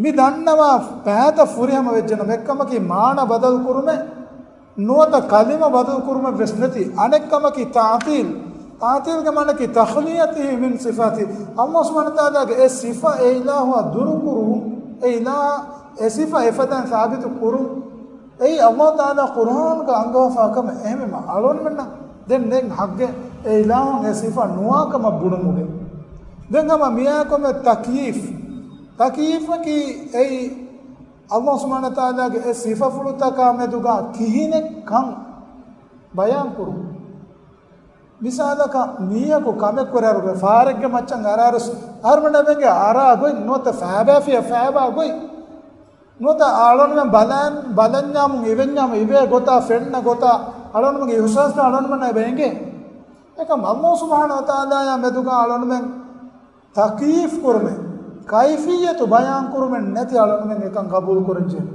މި ދަންނަވާ ފައިތައް ފުރިހަމަ ވެއްޖެނަމަ، އެއްކަމަކީ މާނަ ބަދަލު ކުރުމެއް ނުވަތަ ކަލިމަ ބަދަލު ކުރުމެއް ވެސް ނެތި. އަނެއްކަމަކީ ތަޢްޠީލް. ތަޢްޠީލްގެ މާނައަކީ تخليته من صفاته. ﷲ ސުބްޙާނަހޫ ވަތަޢާލާގެ އެ ސިފަ އެ އިލާހުއާ ދުރުކުރުވުން، އެ އިލާހަށް އެ ސިފަ އެފަދައިން ސާބިތު ކުރުން. އެއީ ﷲ ތަޢާލާ ޤުރްއާނުގަ އަންގަވާފާ ކަމެއް. އެހެންވީމަ އަޅުންމެންނަށް ދެން ދެން ޙައްޤެއް އެ އިލާހުން އެ ސިފަ ނުވާކަމަށް ބުނުމުގެ. ދެން ހަމަ މިއާ ކޮމެ ތަކްޔީފް. ތަކްޔީފަކީ އެއީ ﷲ ސުބްޙާނަހޫ ވަތަޢާލާގެ އެ ސިފަފުޅުތަކާ މެދުގަ ކިހިނެއް ކަން ބަޔާން ކުރުން. މިސާލަކަށް، މީހަކު ކަމެއް ކުރާއިރުގަ ފާރެއްގެ މައްޗަށް އަރާއިރުސް، އަހަރުމެންނަށް އެބައިނގޭ އަރާ ގޮތް ނުވަތަ ފައިބާފިޔާ ފައިބާ ގޮތް ނުވަތަ އަޅުންމެން ބަލަން، ބަލަންޏާމުން އިވެންޏާމު އިވޭ ގޮތާ ފެންނަ ގޮތާ އަޅުންމެންގެ އިޙްސާސްތައް އަޅުންމެންނަށް އެބައިނގޭ. އެކަމް ﷲ ސުބްޙާނަހޫ ވަތަޢާލާއާ މެދުގަ އަޅުންމެން ތަކްޔީފް ކުރުމެއް، ކައިފިއްޔަތު ބަޔާން ކުރުމެއް ނެތި އަޅުންމެން އެކަން ގަބޫލު ކުރަންޖެހޭ.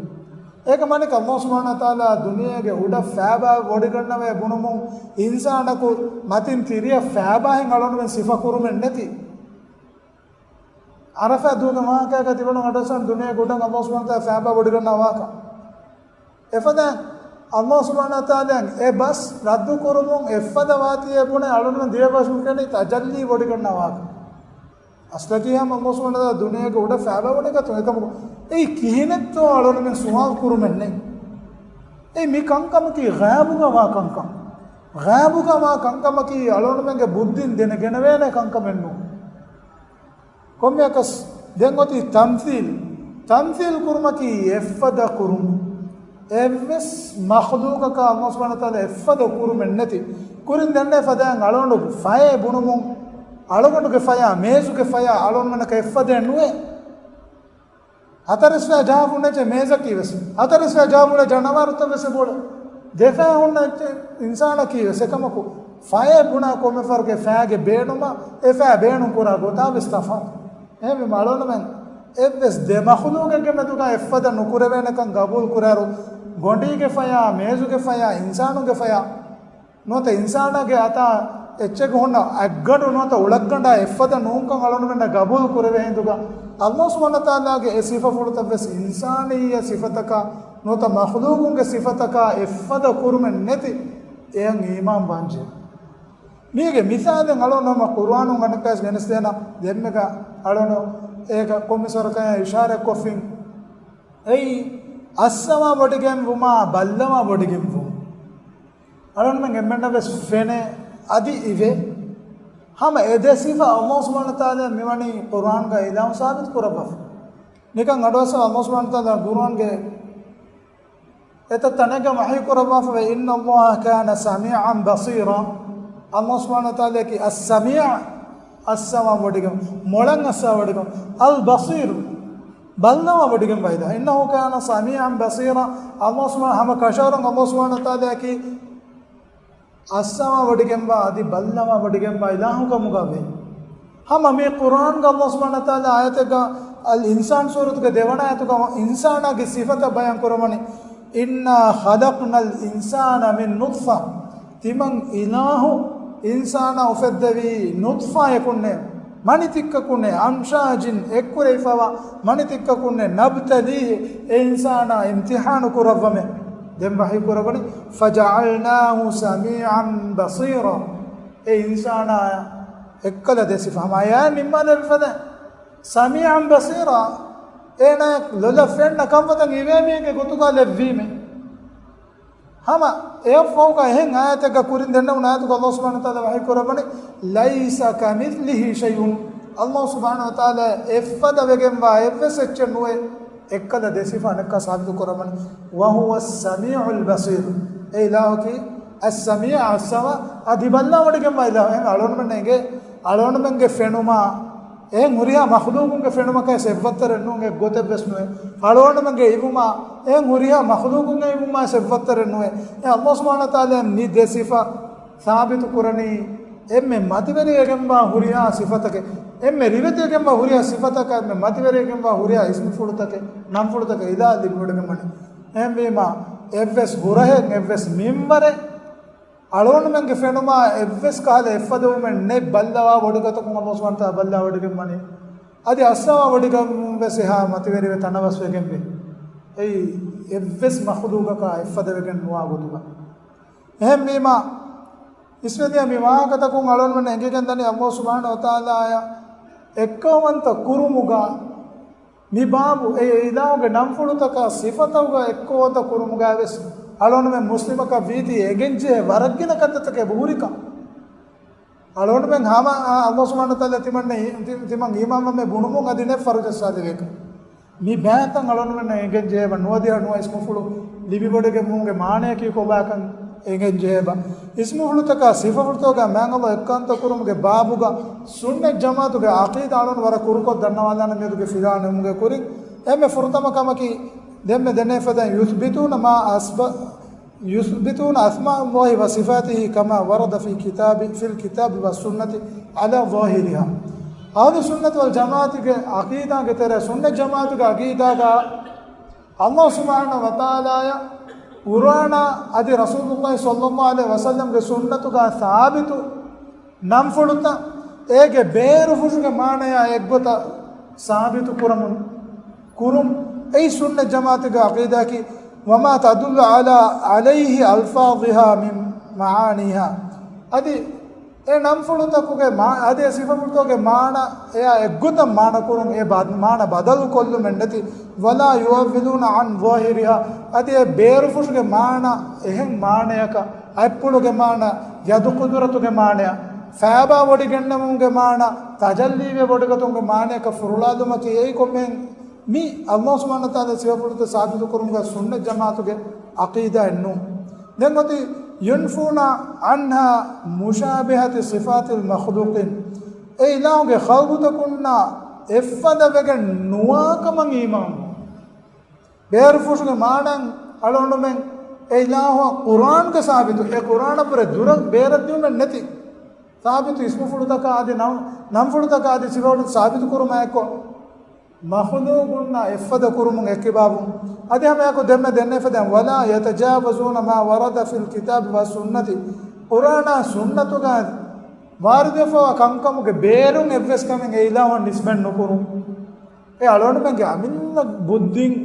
އޭގެ މާނައަކީ ﷲ ސުބްޙާނަހޫ ވަތަޢާލާ ދުނިޔޭގެ އުޑަށް ފައިބާ ވޮޑިގަންނަވައި ބުނުމުން އިންސާނަކު މަތިން ތިރިއަށް ފައިބާހެން އަޅުންމެން ސިފަ ކުރުމެއް ނެތި. ޢަރަފާތް ދުވަހުގެ ވާހަކައަކަށް ތިބުނު އަޑުއައްސަން ދުނިޔޭގެ އުޑަށް ﷲ ސުބްޙާނަހޫ ވަތަޢާލާ ފައިބާ ވޮޑިގަންނަވާކަށް. އެފަދައިން ﷲ ސުބްޙާނަހޫ ވަތަޢާލާ އެ ބަސް ރައްދު ކުރުމުން އެއްފަދަ ވާތީ ބުނެ އަޅުން ދިޔަ ބަސް ކެނޑި ތަޖައްލީ ވޮޑިގަންނަވާކަށް. އަސްލަކީ ހަމަ ﷲ ސުބްޙާނަހޫ ވަތަޢާލާ ދުނިޔޭގެ އުޑަށް ފައިބާ ވޮޑިގަތުން. އެކަމަކު އެއީ ކިހިނެއްތޯ އަޅުންމެން ސުވާލު ކުރުމެއް ނެތް. އެއީ މި ކަންކަމަކީ ޣައިބުގަ ވާ ކަންކަން. ޣައިބުގަ ވާ ކަންކަމަކީ އަޅުންމެންގެ ބުއްދިން ދެނެގެނެވޭނެ ކަންކަމެއް ނޫން. ކޮންމެއަކަސް ދެން އޮތީ ތަމްސީލް. ތަމްސީލް ކުރުމަކީ އެއްފަދަ ކުރުން. އެއްވެސް މަޚްލޫޤަކާ ﷲ ސުބްޙާނަހޫ ވަތަޢާލާ އެއްފަދަ ކުރުމެއް ނެތި. ކުރިން ދެންނެވި ފަދައިން އަޅުގަނޑު ފަޔެއް ބުނުމުން، އަޅުގަނޑުގެ ފަޔާ، މޭޒުގެ ފަޔާ އަޅުގަނޑުމެންނަކަށް އެއްފަދައެއް ނުވޭ. ހަތަރެސް ފަޔަށް ޖަހާފަ ހުންނަ އެއްޗެއް މޭޒަކީ ވެސް، ހަތަރެސް ފަޔަށް ޖަހާފަ ހުންނަ ޖަނަވާރުތައް ވެސް އެބައުޅޭ. ދެ ފަޔަށް ހުންނަ އެއްޗެއް އިންސާނަކީ ވެސް. އެކަމަކު، ފަޔެއް ބުނާ ކޮންމެ ފަހަރަކު އެ ފަޔާގެ ބޭނުމަށް އެ ފަޔާ ބޭނުން ކުރާ ގޮތާ ވެސް ތަފާތު. އެހެންވީމަ އަޅުގަނޑުމެން އެއްވެސް ދެ މަޚްލޫޤެއްގެ މެދުގަ އެއްފަދަ ނުކުރެވޭނެކަން ގަބޫލު ކުރާއިރު، ގޮނޑީގެ ފަޔާ، މޭޒުގެ ފަޔާ، އިންސާނުގެ ފަޔާ، ނުވަތަ އިންސާނާގެ އަތާ އެއްޗެއްގަ ހުންނަ އަތްގަނޑު ނުވަތަ އުޅަށްގަނޑާ އެއްފަދަ ނޫންކަން އަޅުގަނޑުމެންނަށް ގަބޫލު ކުރެވޭ ހިނދުގަ، ﷲ ސުބްޙާނަހޫ ވަތަޢާލާގެ އެ ސިފަފުޅުތައް ވެސް އިންސާނިއްޔަ ސިފަތަކާ ނުވަތަ މަޚްލޫޤުންގެ ސިފަތަކާ އެއްފަދަ ކުރުމެއް ނެތި. އެޔަށް އީމާން ވާންޖެހޭ. މީގެ މިސާލެއް އަޅުގަނޑު ހަމަ ޤުރުއާނުން އަނެއްކާވެސް ގެނެސްދޭނަން. ދެންމެގަ އަޅުގަނޑު އޭގަ ކޮންމެސް ވަރަކަށް އިޝާރަތްކޮށްފިން. އެއީ އައްސަވާ ވޮޑިގެންވުމާ ބައްލަވާ ވޮޑިގެންވުން. އަޅުގަނޑުމެން އެންމެންނަށް ވެސް ފެނޭ، އަދި އިވޭ. ހަމަ އެ ދެ ސިފަ ﷲ ސުބްޙާނަހޫ ވަތަޢާލާ މިވަނީ ޤުރުއާންގަ އިލާހު ސާބިތު ކުރައްވާފަ. ނިކަން އަޑުއައްސަވާ ﷲ ސުބްޙާނަހޫ ވަތަޢާލާ ޤުރުއާންގެ އެތައް ތަނެއްގަ ވަޙީ ކުރައްވާފަވޭ، إن الله كان سميعا بصيرا. ﷲ ސުބްޙާނަހޫ ވަތަޢާލާއަކީ އައްސަމީޢު، އައްސަވާ ވޮޑިގެން، މޮޅަށް އައްސަވާ ވޮޑިގެން، އަލްބަޞީރު، ބައްލަވާ ވޮޑިގެންވާ އިލާހު. إنه كان سميعا بصيرا. ﷲ ސުބްޙާނަހޫ، ހަމަ ކަށަވަރުން ﷲ ސުބްޙާނަހޫ ވަތަޢާލާއަކީ އައްސަވާ ވޮޑިގެންވާ އަދި ބައްލަވާ ވޮޑިގެންވާ އިލާހު ކަމުގަ ވޭ. ހަމަ މި ޤުރުއާންގަ ﷲ ސުބްޙާނަހޫ ވަތަޢާލާ އާޔަތެއްގަ އަލް އިންސާން ސޫރަތުގެ ދެވަނަ އާޔަތުގަ އިންސާނާގެ ސިފަތައް ބަޔާން ކުރައްވަނީ، إنا خلقنا الإنسان من نطفة. ތިމަން އިލާހު އިންސާނާ އުފެއްދެވީ ނުޠްފާއަކުންނޭ، މަނިތިއްކަކުންނޭ، أمشاج، އެއްކުރެވިފައިވާ މަނިތިއްކަކުންނޭ، نبتليه، އެ އިންސާނާ އިމްތިޙާނު ކުރައްވަމޭ. ދެން ވަޙީ ކުރައްވަނީ، فجعلناه سميعا بصيرا. އެ އިންސާނާ އެއްކަލަ ދެ ސިފަ ހަމަ އެއާ ނިންމާލެވިފަދަ، سميعا بصيرا. އޭނާ ލޮލަށް ފެންނަ ކަންފަތަށް އިވޭމީގެ ގޮތުގަ ލެއްވީމޭ. ހަމަ އެއަށްފަހުގަ އެހެން އާޔަތެއްގަ ކުރިން ދެންނެވުނު އާޔަތުގަ ﷲ ސުބްޙާނަހޫ ވަތަޢާލާ ވަޙީ ކުރައްވަނީ، "ليس كمثله شيء." ﷲ ސުބްޙާނަހޫ ވަތަޢާލާ އެއްފަދަ ވެގެންވާ އެއްވެސް އެއްޗެއް ނުވޭ، އެއްކަލަ ދެ ސިފަ އަނެއްކާ ސާބިތު ކުރައްވަނީ. "وهو السميع البصير." އެ އިލާހަކީ އައްސަމީޢު، އައްސަމާ، އަދި ބައްލަވަޑިގެންވާ އިލާހު. އެހެން އަޅުގަނޑުމެންނަށް އެނގޭ، އަޅުގަނޑުމެންގެ ފެނުމާ އެހެން ހުރިހާ މަޚްލޫޤުންގެ ފެނުމަކާ އެއްވައްތަރެއް ނޫން، އެއްގޮތެއްވެސް ނުވޭ. އަޅުގަނޑުމެންގެ އިވުމާ އެހެން ހުރިހާ މަޚްލޫޤުންގެ އިވުމާ އެއްވައްތަރެއް ނުވޭ. އެ ﷲ ސުބްޙާނަހޫ ވަތަޢާލާ މި ދެ ސިފަ ސާބިތު ކުރަނީ، އެންމެ މަތިވެރިވެގެންވާ ހުރިހާ ސިފަތަކެއް، އެންމެ ރިވެތިވެގެންވާ ހުރިހާ ސިފަތަކާ، އެންމެ މަތިވެރިވެގެންވާ ހުރިހާ އިސްމުފުޅުތަކެއް، ނަންފުޅުތަކެއް އިލާހަށް ލިބިވަޑައިގެންވަނީ. އެހެންވީމާ، އެއްވެސް ހުރަހެއް، އެއްވެސް މިންވަރެއް، އަޅުގަނޑުމެންގެ ފެނުމާ އެއްވެސް ކަހަލަ އެއްފަދަވުމެއް ނެތް ބައްލަވާ ވޮޑިގަތަކުން ﷲ ސުބްޙާނަހޫ ވަތަޢާލާ ބައްލަވަޑައިގެންވަނީ. އަދި އައްސަވާ ވޮޑިގަން ވެސް އެހާ މަތިވެރިވެ ތަނަވަސްވެގެންވޭ. އެއީ އެއްވެސް މަޚްލޫޤަކާ އެއްފަދަވެގެން ނުވާ ގޮތުގަ. އެހެންވީމާ، އިސްވެދިޔަ މި ވާހަކަތަކުން އަޅުގަނޑުމެން އެނގިގެންދަނީ ﷲ ސުބްޙާނަހޫ ވަތަޢާލާއަށް އެއްކައުވަންތަ ކުރުމުގަ މި ބާބު އެ އިލާހުގެ ނަންފުޅުތަކާ ސިފަތަކުގަ އެއްކައުވަންތަ ކުރުމުގަވެސް އަޅުގަނޑުމެން މުސްލިމަކަށް ވީތީ އެނގެންޖެހޭ ވަރަށްގިނަ ކަންތައްތަކެއް އެބަހުރިކަން. އަޅުގަނޑުމެން ހަމަ ﷲ ސުބްޙާނަހޫ ވަތަޢާލާ ތިމަންނަ ތި-، ތިމަން އީމާންވަމޭ ބުނުމުން އަދި ނެތް ފަރުޖައްސާދެވޭކަށް. މި ބައިތައް އަޅުގަނޑުމެންނަށް އެނގެން ޖެހޭބަ ނުވަދިހަ ނުވަ އިސްމުފުޅު ލިބިވަޑައިގެންވުމުގެ މާނަޔަކީ ކޮބާކަން އެނގެން ޖެހޭބަ. އިސްމުފުޅުތަކާ ސިފަފުޅުތަކާ މާތް ﷲ އެއްކައުވަންތަ ކުރުމުގެ ބާބުގަ ސުންނަތް ޖަމާޢަތުގެ ޢަޤީދާ އަޅުގަނޑު ވަރަށް ކުރުކޮށް ދަންނަވާލާނަން މިއަދުގެ ފިލާނުވުމުގެ ކުރިން. އެންމެ ފުރަތަމަ ކަމަކީ ދެންމެ ދެންނެވިފަދައިން يثبتون ما أثب-، يثبتون أسماء الله وصفاته كما ورد في كتاب، في الكتاب والسنة على ظاهرها. އަހުލުއްސުންނަތި ވަލްޖަމާޢަތުގެ ޢަޤީދާގެ ތެރޭ ސުންނަތް ޖަމާޢަތުގެ ޢަޤީދާގަ ﷲ ސުބްޙާނަހޫ ވަތަޢާލާއަށް ޤުރްއާނާ އަދި ރަސޫލުﷲ ޞައްލަﷲ ޢަލައިހި ވަސައްލަމްގެ ސުންނަތުގަ ސާބިތު ނަންފުޅުތައް އޭގެ ބޭރުފުށުގެ މާނަޔާ އެއްގޮތަށް ސާބިތު ކުރަމުން ކުރުން. އެއީ ސުންނަތް ޖަމާޢަތުގެ ޢަޤީދާއަކީ، وما تدل على، عليه ألفاظها من معانيها. އަދި އެ ނަންފުޅުތަކުގެ މާ-، އަދި އެ ސިފަފުޅުތަކުގެ މާނަ އެއާ އެއްގޮތަށް މާނަ ކުރުން، އެ ބަ-، މާނަ ބަދަލު ކޮށްލުމެއް ނެތި. ولا يؤولون عن ظاهرها. އަދި އެ ބޭރުފުށުގެ މާނަ އެހެން މާނަޔަކަށް، އަތްޕުޅުގެ މާނަ، ޔަދު ޤުދުރަތުގެ މާނަ، ފައިބާ ވޮޑިގެންނެވުމުގެ މާނަ، ތަޖައްލީވެ ވޮޑިގަތުމުގެ މާނަޔަކަށް ފުރޮޅާލުމަކީ އެއީ ކޮންމެހެން މި ﷲ ސުބްޙާނަހޫ ވަތަޢާލާ ސިފަފުޅުތައް ސާބިތު ކުރުމުގަ ސުންނަތް ޖަމާޢަތުގެ ޢަޤީދާއެއް ނޫން. ދެން އޮތީ ينفون عنها مشابهة صفات المخلوقين. އެ އިލާހުގެ ޚަލްޤުތަކުންނާ އެއްފަދަ ވެގެން ނުވާ ކަމަށް އީމާން. ބޭރުފުށުގެ މާނައަށް އަޅުގަނޑުމެން އެ އިލާހު ޤުރްއާންގަ ސާބިތު، އެ ޤުރްއާނަށްވުރެ ދުރަށް ބޭރަށް ދިއުމެއް ނެތި. ސާބިތު އިސްމުފުޅުތަކާ އަދި ނަން-، ނަންފުޅުތަކާ އަދި ސިފަފުޅު ސާބިތު ކުރުމާއެއްކޮށް، މަޚްލޫޤުންނާ އެއްފަދަ ކުރުމުން އެއްކިބާވުން. އަދި ހަމައެކު ދެންމެ ދެންނެވިފަދައިން، ولا يتجاوزون ما ورد في الكتاب والسنة، ޤުރްއާނާ ސުންނަތުގަ ވާރިދުވެފަވާ ކަންކަމުގެ ބޭރުން އެއްވެސް ކަމެއް އެ އިލާހުއަށް ނިސްބަތް ނުކުރުން. އެ އަޅުގަނޑުމެންގެ އަމިއްލަ ބުއްދިން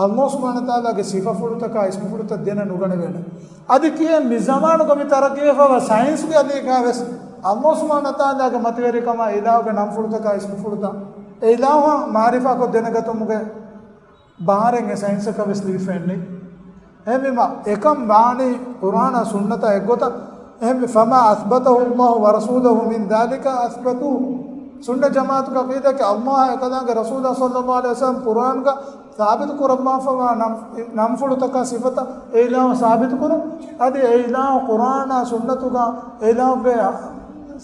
ﷲ ސުބްޙާނަހޫ ވަތަޢާލާގެ ސިފަފުޅުތަކާ އިސްމުފުޅުތައް ދެނެއް ނުގަނެވޭނެ. އަދި ކިހިނެއް މި ޒަމާނުގަ މި ތަރައްޤީވެފަވާ ސައިންސްގެ އަލީގަވެސް ﷲ ސުބްޙާނަހޫ ވަތަޢާލާގެ މަތިވެރިކަމާ އިލާހުގެ ނަންފުޅުތަކާ އިސްމުފުޅުތައް އެ އިލާހުއަށް މަޢުރިފާކޮށް ދެނެގަތުމުގެ ބާރެއް އެ ސައިންސަކަށް ވެސް ލިބިފައެއް ނެތް. އެހެންވީމަ، އެކަން ވާނީ ޤުރްއާނާ ސުންނަތާ އެއްގޮތަށް. އެހެންވެ، فما أثبته الله ورسوله من ذلك أثبتوه. ސުންނަތް ޖަމާޢަތުގެ ޢަޤީދާއަކީ، ﷲ އާއި އެކަލާނގެ ރަސޫލާ ޞައްލަﷲ ޢަލައިހި ވަސައްލަމަ ޤުރްއާންގަ ސާބިތު ކުރައްވާފަވާ ނަން-، ނަންފުޅުތަކާ ސިފަތައް އެ އިލާހު ސާބިތު ކުރުން. އަދި އެ އިލާހު ޤުރްއާނާ ސުންނަތުގަ އެ އިލާހުގެ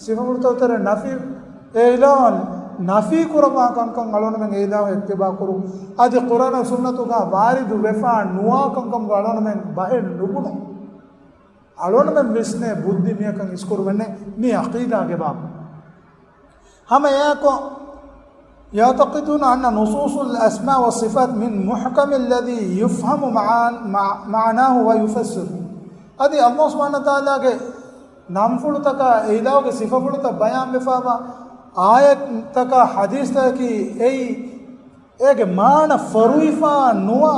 ސިފަފުޅުތައް ތެރޭ ނަފީ، އެ އިލާހު ނަފީ ކުރައްވާ ކަންކަން އަޅުގަނޑުމެން އެ އިލާހު އިއްތިބާ ކުރުން. އަދި ޤުރްއާނާ ސުންނަތުގަ ވާރިދު ވެފާ ނުވާ ކަންކަމުގަ އަޅުގަނޑުމެން ބަހެއް ނުބުނުން. އަޅުގަނޑުމެން ވިސްނޭ ބުއްދި މިއަކަށް އިސްކުރުމެއް ނެތް މި ޢަޤީދާގެ ބާބު. ހަމަ އެއާކޮށް، يعتقدون أن نصوص الأسماء والصفات من محكم الذي يفهم معان-، مع-، معناه ويفسر. އަދި ﷲ ސުބްޙާނަހޫ ވަތަޢާލާގެ ނަންފުޅުތަކާ އެ އިލާހުގެ ސިފަފުޅުތައް ބަޔާންވެފަވާ އާޔަތްތަކާ ޙަދީޘްތަކަކީ އެއީ އޭގެ މާނަ ފޮރުވިފާ ނުވާ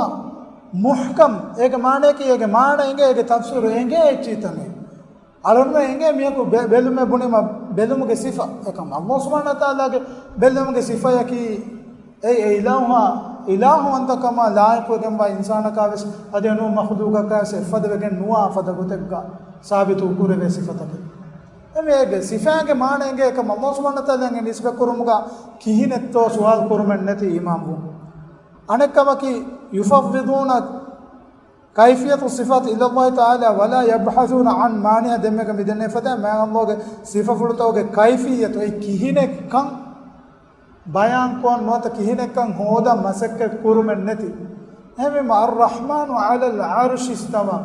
މުޙްކަމް، އޭގެ މާނަޔަކީ އޭގެ މާނަ އެނގޭ، އޭގެ ތަފްސީރު އެނގޭ އެއްޗިތަނެއް. އަޅުގަނޑުމެން އެނގޭ މިއަކު ބެ-، ބެލުމެއް ބުނީމަ ބެލުމުގެ ސިފަ އެކަން. ﷲ ސުބްޙާނަހޫ ވަތަޢާލާގެ ބެލުމުގެ ސިފަޔަކީ އެ، އެ އިލާހުއާ އިލާހުވަންތަކަމާ ލާއިޤުވެގެންވާ އިންސާނަކާވެސް އަދި އެނޫން މަޚުލޫޤަކާވެސް އެއްފަދަވެގެން ނުވާ އެއްފަދަ ގޮތެއްގަ ސާބިތު ކުރެވޭ ސިފަތަކެއް. އެމެ އޭގެ ސިފާގެ މާނަ އެނގޭ ކަމަށް ﷲ ސުބްޙާނަހޫ ވަތަޢާލާ އެނގޭ ނިސްބަތް ކުރުމުގަ ކިހިނެއްތޯ ސުވާލު ކުރުމެއް ނެތި އީމާންވުން. އަނެއްކަމަކީ، يفوضون كيفية الصفات إلى الله تعالى ولا يبحثون عن مانع. ދެންމެގަ މިދެންނެ ފަދަ މާ ﷲގެ ސިފަފުޅުތަކުގެ ކައިފިއްޔަތު، އެ ކިހިނެއްކަން ބަޔާންކޮށް ނުވަތަ ކިހިނެއްކަން ހޯދަން މަސައްކަތް ކުރުމެއް ނެތި. އެހެންވީމަ، الرحمن على العرش استوى.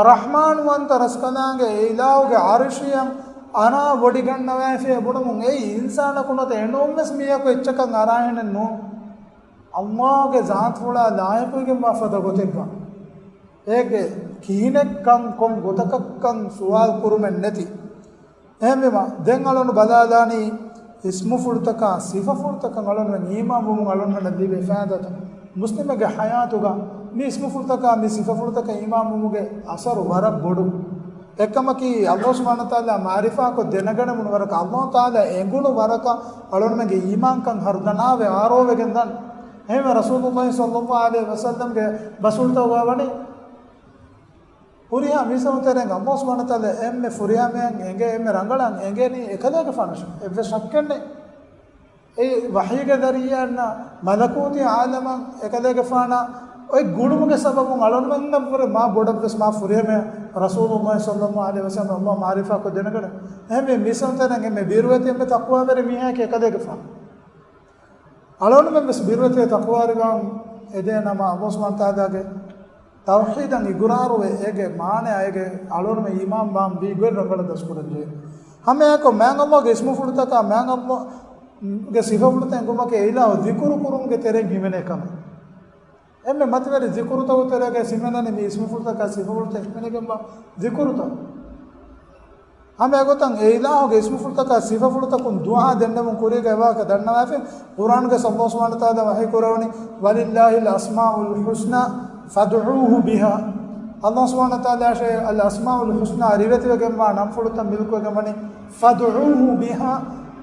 ރަޙްމާންވަންތަ ރަސްކަލާނގެ އެ އިލާހުގެ އަރުޝިއަށް އަރާ ވޮޑިގަންނަވައިފިއޭ ބުނުމުން، އެއީ އިންސާނަކު ނުވަތަ އެނޫންވެސް މީހަކު އެއްޗަކަށް އަރާހެނެއް ނޫން. ﷲގެ ޒާތުފުޅާ ލާއިޤުވެގެންވާ ފަދަ ގޮތެއްގަ އޭގެ ކިހިނެއްކަން ކޮން ގޮތަކަށްކަން ސުވާލު ކުރުމެއް ނެތި. އެހެންވީމަ، ދެން އަޅުން ބަލާލާނީ އިސްމުފުޅުތަކާ ސިފަފުޅުތަކަށް އަޅުންމެން އީމާންވުމުން އަޅުންމެންނަށް ލިބޭ ފައިދާތައް. މުސްލިމެއްގެ ޙަޔާތުގަ މި އިސްމުފުޅުތަކާ މި ސިފަފުޅުތަކަށް އީމާންވުމުގެ އަސަރު ވަރަށް ބޮޑު. އެއްކަމަކީ، ﷲ ސުބްޙާނަހޫ ވަތަޢާލާ މަޢުރިފާކޮށް ދެނެގަނެވުނު ވަރަކަށް ﷲ ތަޢާލާ އެނގުނު ވަރަކަށް އަޅުންމެންގެ އީމާންކަން ހަރުދަނާވެ އާރޯވެގެން ދަން. އެހެންވެ، ރަސޫލުﷲ ޞައްލަﷲ ޢަލައިހި ވަސައްލަމްގެ ބަސްފުޅުތަކުގަ ވަނީ، ފުރިހަމަ މީސްތަކުން ތެރެއިން ﷲ ސުބްޙާނަހޫ ވަތަޢާލާ އެންމެ ފުރިހަމަޔަށް އެނގޭ، އެންމެ ރަނގަޅަށް އެނގޭނީ އެކަލޭގެފާނަށް. އެއްވެސް ޝައްކެއް ނެތް. އެ ވަޙީގެ ޒަރީޢާއިންނަށް މަލަކޫތީ ޢާލަމަށް އެކަލޭގެފާނަށް އޮތް ގުޅުމުގެ ސަބަބުން އަޅުންމެންނަށްވުރެ މާ ބޮޑަށްވެސް މާ ފުރިހަމަޔަށް ރަސޫލުﷲ ޞައްލަﷲ ޢަލައިހި ވަސައްލަމް ﷲ މަޢުރިފާކޮށް ދެނެގަނެ. އެހެންވެ، މީސްތަކުން ތެރެއިން އެންމެ ބިރުވެތި އެންމެ ތަޤްވާވެރި މީހާއަކީ އެކަލޭގެފާނު. އަޅުންމެން ވެސް ބިރުވެތިވެ ތަޤްވާވެރިވާން އެދޭނަމަ، ﷲ ސުބްޙާނަހޫ ވަތަޢާލާގެ ތައުޙީދަށް އިޤުރާރުވެ، އޭގެ މާނަ، އޭގެ އަޅުންމެން އީމާންވާން ވީ ގޮތް ރަނގަޅަށް ދަސްކުރަންޖެހޭ. ހަމައެއާއެކު މާތް ﷲގެ އިސްމުފުޅުތަކާ މާތް ﷲގެ ސިފަފުޅުތައް އެނގުމަކީ އެ އިލާހު ޛިކުރު ކުރުމުގެ ތެރެއިން ހިމެނޭ ކަމެއް. އެންމެ މަތިވެރި ޛިކުރުތަކުގެ ތެރޭގައި ހިމެނެނީ މި އިސްމުފުޅުތަކާ ސިފަފުޅުތައް ހިމެނިގެންވާ ޛިކުރުތައް. ހަމަ އެގޮތަށް އެ އިލާހުގެ އިސްމުފުޅުތަކާ ސިފަފުޅުތަކުން ދުޢާ ދެންނެވުން ކުރީގަ އެވާހަކަ ދަންނަވާފި. ޤުރްއާނުގައި ﷲ ސުބްޙާނަހޫ ވަތަޢާލާ ވަޙީ ކުރަވަނީ، "ولله الأسماء الحسنى فادعوه بها." ﷲ ސުބްޙާނަހޫ ވަތަޢާލާއަށޭ الأسماء الحسنى، ރިވެތިވެގެންވާ ނަންފުޅުތައް މިލްކުވެގެން ވަނީ، "فادعوه بها"،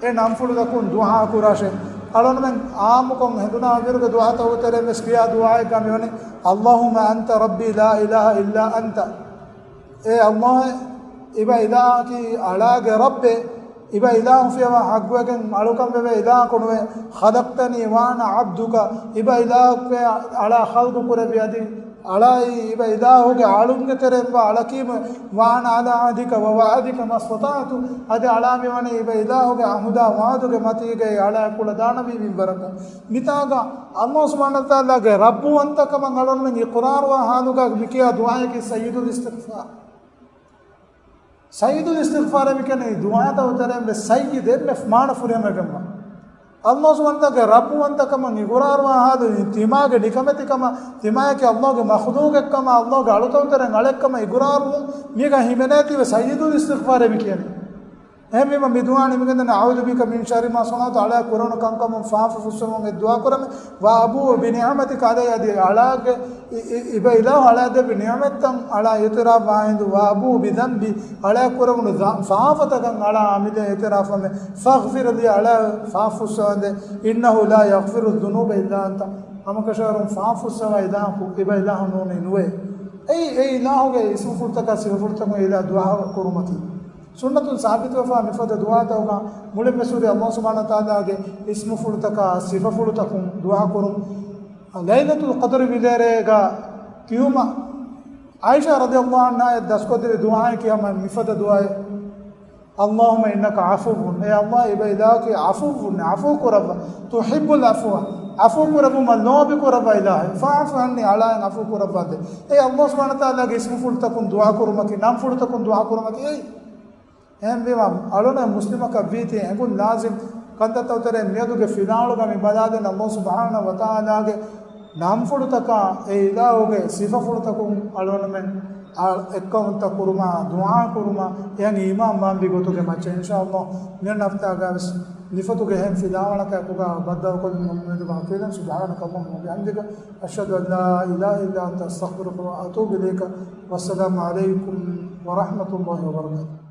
އެ ނަންފުޅުތަކުން ދުޢާ ކުރާށޭ. އަޅުންމެން ޢާއްމުކޮށް ހެނދުނާ އިރުގެ ދުޢާތަކުގެ ތެރެއިން ވެސް ކިޔާ ދުޢާއެއްގަ މިވަނީ، "اللهم أنت ربي لا إله إلا أنت." އޭ ﷲ، އެ އިބަ އިލާހަކީ އަޅާގެ ރައްބޭ، އިބަ އިލާހު ފިޔަވާ ޙައްޤުވެގެން އަޅުކަން ވެވޭ އިލާހަކު ނުވޭ. "خلقتني وأنا عبدك." އިބަ އިލާހަކު އަޅާ ޚަލްޤު ކުރެއްވި އަދި އަޅާއީ އިބަ އިލާހުގެ އަޅުންގެ ތެރެއިންވާ އަޅަކީމު. "وأنا على عهدك ووعدك ما استطعت." އަދި އަޅާ މިވަނީ އިބަ އިލާހުގެ އަހުދާ ވަޢުދުގެ މަތީގައި އަޅާ ކުޅަދާނަވީ މިންވަރަކަށް. މިތާގަ ﷲ ސުބްޙާނަހޫ ވަތަޢާލާގެ ރައްބުވަންތަކަމަށް އަޅުންމެން އިޤްރާރުވާ ޙާލުގަ މިކިޔާ ދުޢާއަކީ ސައްޔިދުލް އިސްތިޣްފާރު. ސައްޔިދުލް އިސްތިޣްފާރޭ މިކިޔަނީ ދުޢާތައް ތެރެއިން ވެސް ސައްޔިދު އެންމެ މާނަ ފުރިހަމަވެގެންވާ. ﷲ ސުބްޙާނަހޫ ވަތަޢާލާގެ ރައްބުވަންތަކަމަށް އިޤްރާރުވާ ޙާލު، ތިމާގެ ނިކަމެތިކަމަށް، ތިމާޔަކީ ﷲގެ މަޚްލޫޤެއްކަމަށް، ﷲގެ އަޅުތައް ތެރެއިން އަޅެއްކަމަށް އިޤްރާރުވުން މީގަ ހިމެނޭތީވެ ސައްޔިދުލް އިސްތިޣްފާރޭ މިކިޔަނީ. އެހެންވީމަ މި ދުޢާ ނިމިގެންދަނީ، "أعوذ بك من شر ما صنعت." އަޅާ ކުރެވުނު ކަންކަމުން ފާފަ ފުއްސެވުން އެ ދުޢާ ކުރަމެ. "وأبوء بنعمتك علي." އަދި އަޅާގެ އި-، އި-، އިބަ އިލާހު އަޅާ ދެއްވި ނިޢުމަތްތައް އަޅާ އިޢުތިރާފް ވާހިނދު، "وأبوء بذنبي." އަޅާ ކުރެވުނު ޒަ-، ފާފަތަކަށް އަޅާ އަމިއްލަ އިޢުތިރާފް ވަމެ. "فاغفر لي." އަޅާ ފާފަ ފުއްސަވަންދޭ. "إنه لا يغفر الذنوب إلا أنت." ހަމަކަށަވަރުން ފާފަ ފުއްސަވާ އިލާހަކު އިބަ އިލާހު ނޫނީ ނުވޭ. އެއީ އެ އިލާހުގެ އިސްމުފުޅުތަކާ ސިފަފުޅުތަކުން އިލާ ދުޢާ ކުރުމަކީ. ސުންނަތުން ސާބިތުވެފާ މިފަދަ ދުޢާތަކުގަ މުޅިން ވެސް ހުރި ﷲ ސުބްޙާނަހޫ ވަތަޢާލާގެ އިސްމުފުޅުތަކާ ސިފަފުޅުތަކުން ދުޢާ ކުރުން. ލައިލަތުލް ޤަދްރި ވިލޭރޭގަ ކިޔުމަށް ޢާއިޝާ ރަޟިޔަﷲ ޢަންހާ އެ ދަސްކޮށްދެއްވި ދުޢާއަކީ ހަމަ މިފަދަ ދުޢާއެއް. "اللهم إنك عفو." އޭ ﷲ، އިބަ އިލާހަކީ ޢަފޫވުން، ޢަފޫ ކުރައްވާ. "تحب العفو." ޢަފޫ ކުރެއްވުމަށް ލޯބި ކުރައްވާ އިލާހޭ. "فاعف عني." އަޅާއިން ޢަފޫ ކުރައްވާނދޭ. އޭ ﷲ ސުބްޙާނަހޫ ވަތަޢާލާގެ އިސްމުފުޅުތަކުން ދުޢާ ކުރުމަކީ، ނަންފުޅުތަކުން ދުޢާ ކުރުމަކީ އެއީ. އެހެންވީމަ، އަޅުން މުސްލިމަކަށް ވީތީ އެނގުން ލާޒިމް. ކަންތައްތައް ތެރޭ މިއަދުގެ ފިލާވަޅުގަ މި ބަލާލަން، ﷲ ސުބްޙާނަހޫ ވަތަޢާލާގެ ނަންފުޅުތަކާ އެ އިލާހުގެ ސިފަފުޅުތަކުން އަޅުގަނޑުމެން އަ-، އެއްކައުންތައް ކުރުމާ، ދުޢާ ކުރުމާ، އެހެން އީމާން ވާންވީ ގޮތުގެ މައްޗަށް. އިންޝާﷲ މިއަންނަ ހަފްތާގަވެސް މިފޮތުގެ އެހެން ފިލާވަޅަކާ އެކުގަ ބައްދަލުކޮށްލުމުން އުއްމީދު ބަހައްޓަވިދަން. سبحانك اللهم وبحمدك، أشهد أن لا إله إلا أنت، أستغفرك وأتوب إليك. والسلام عليكم ورحمة الله وبركاته.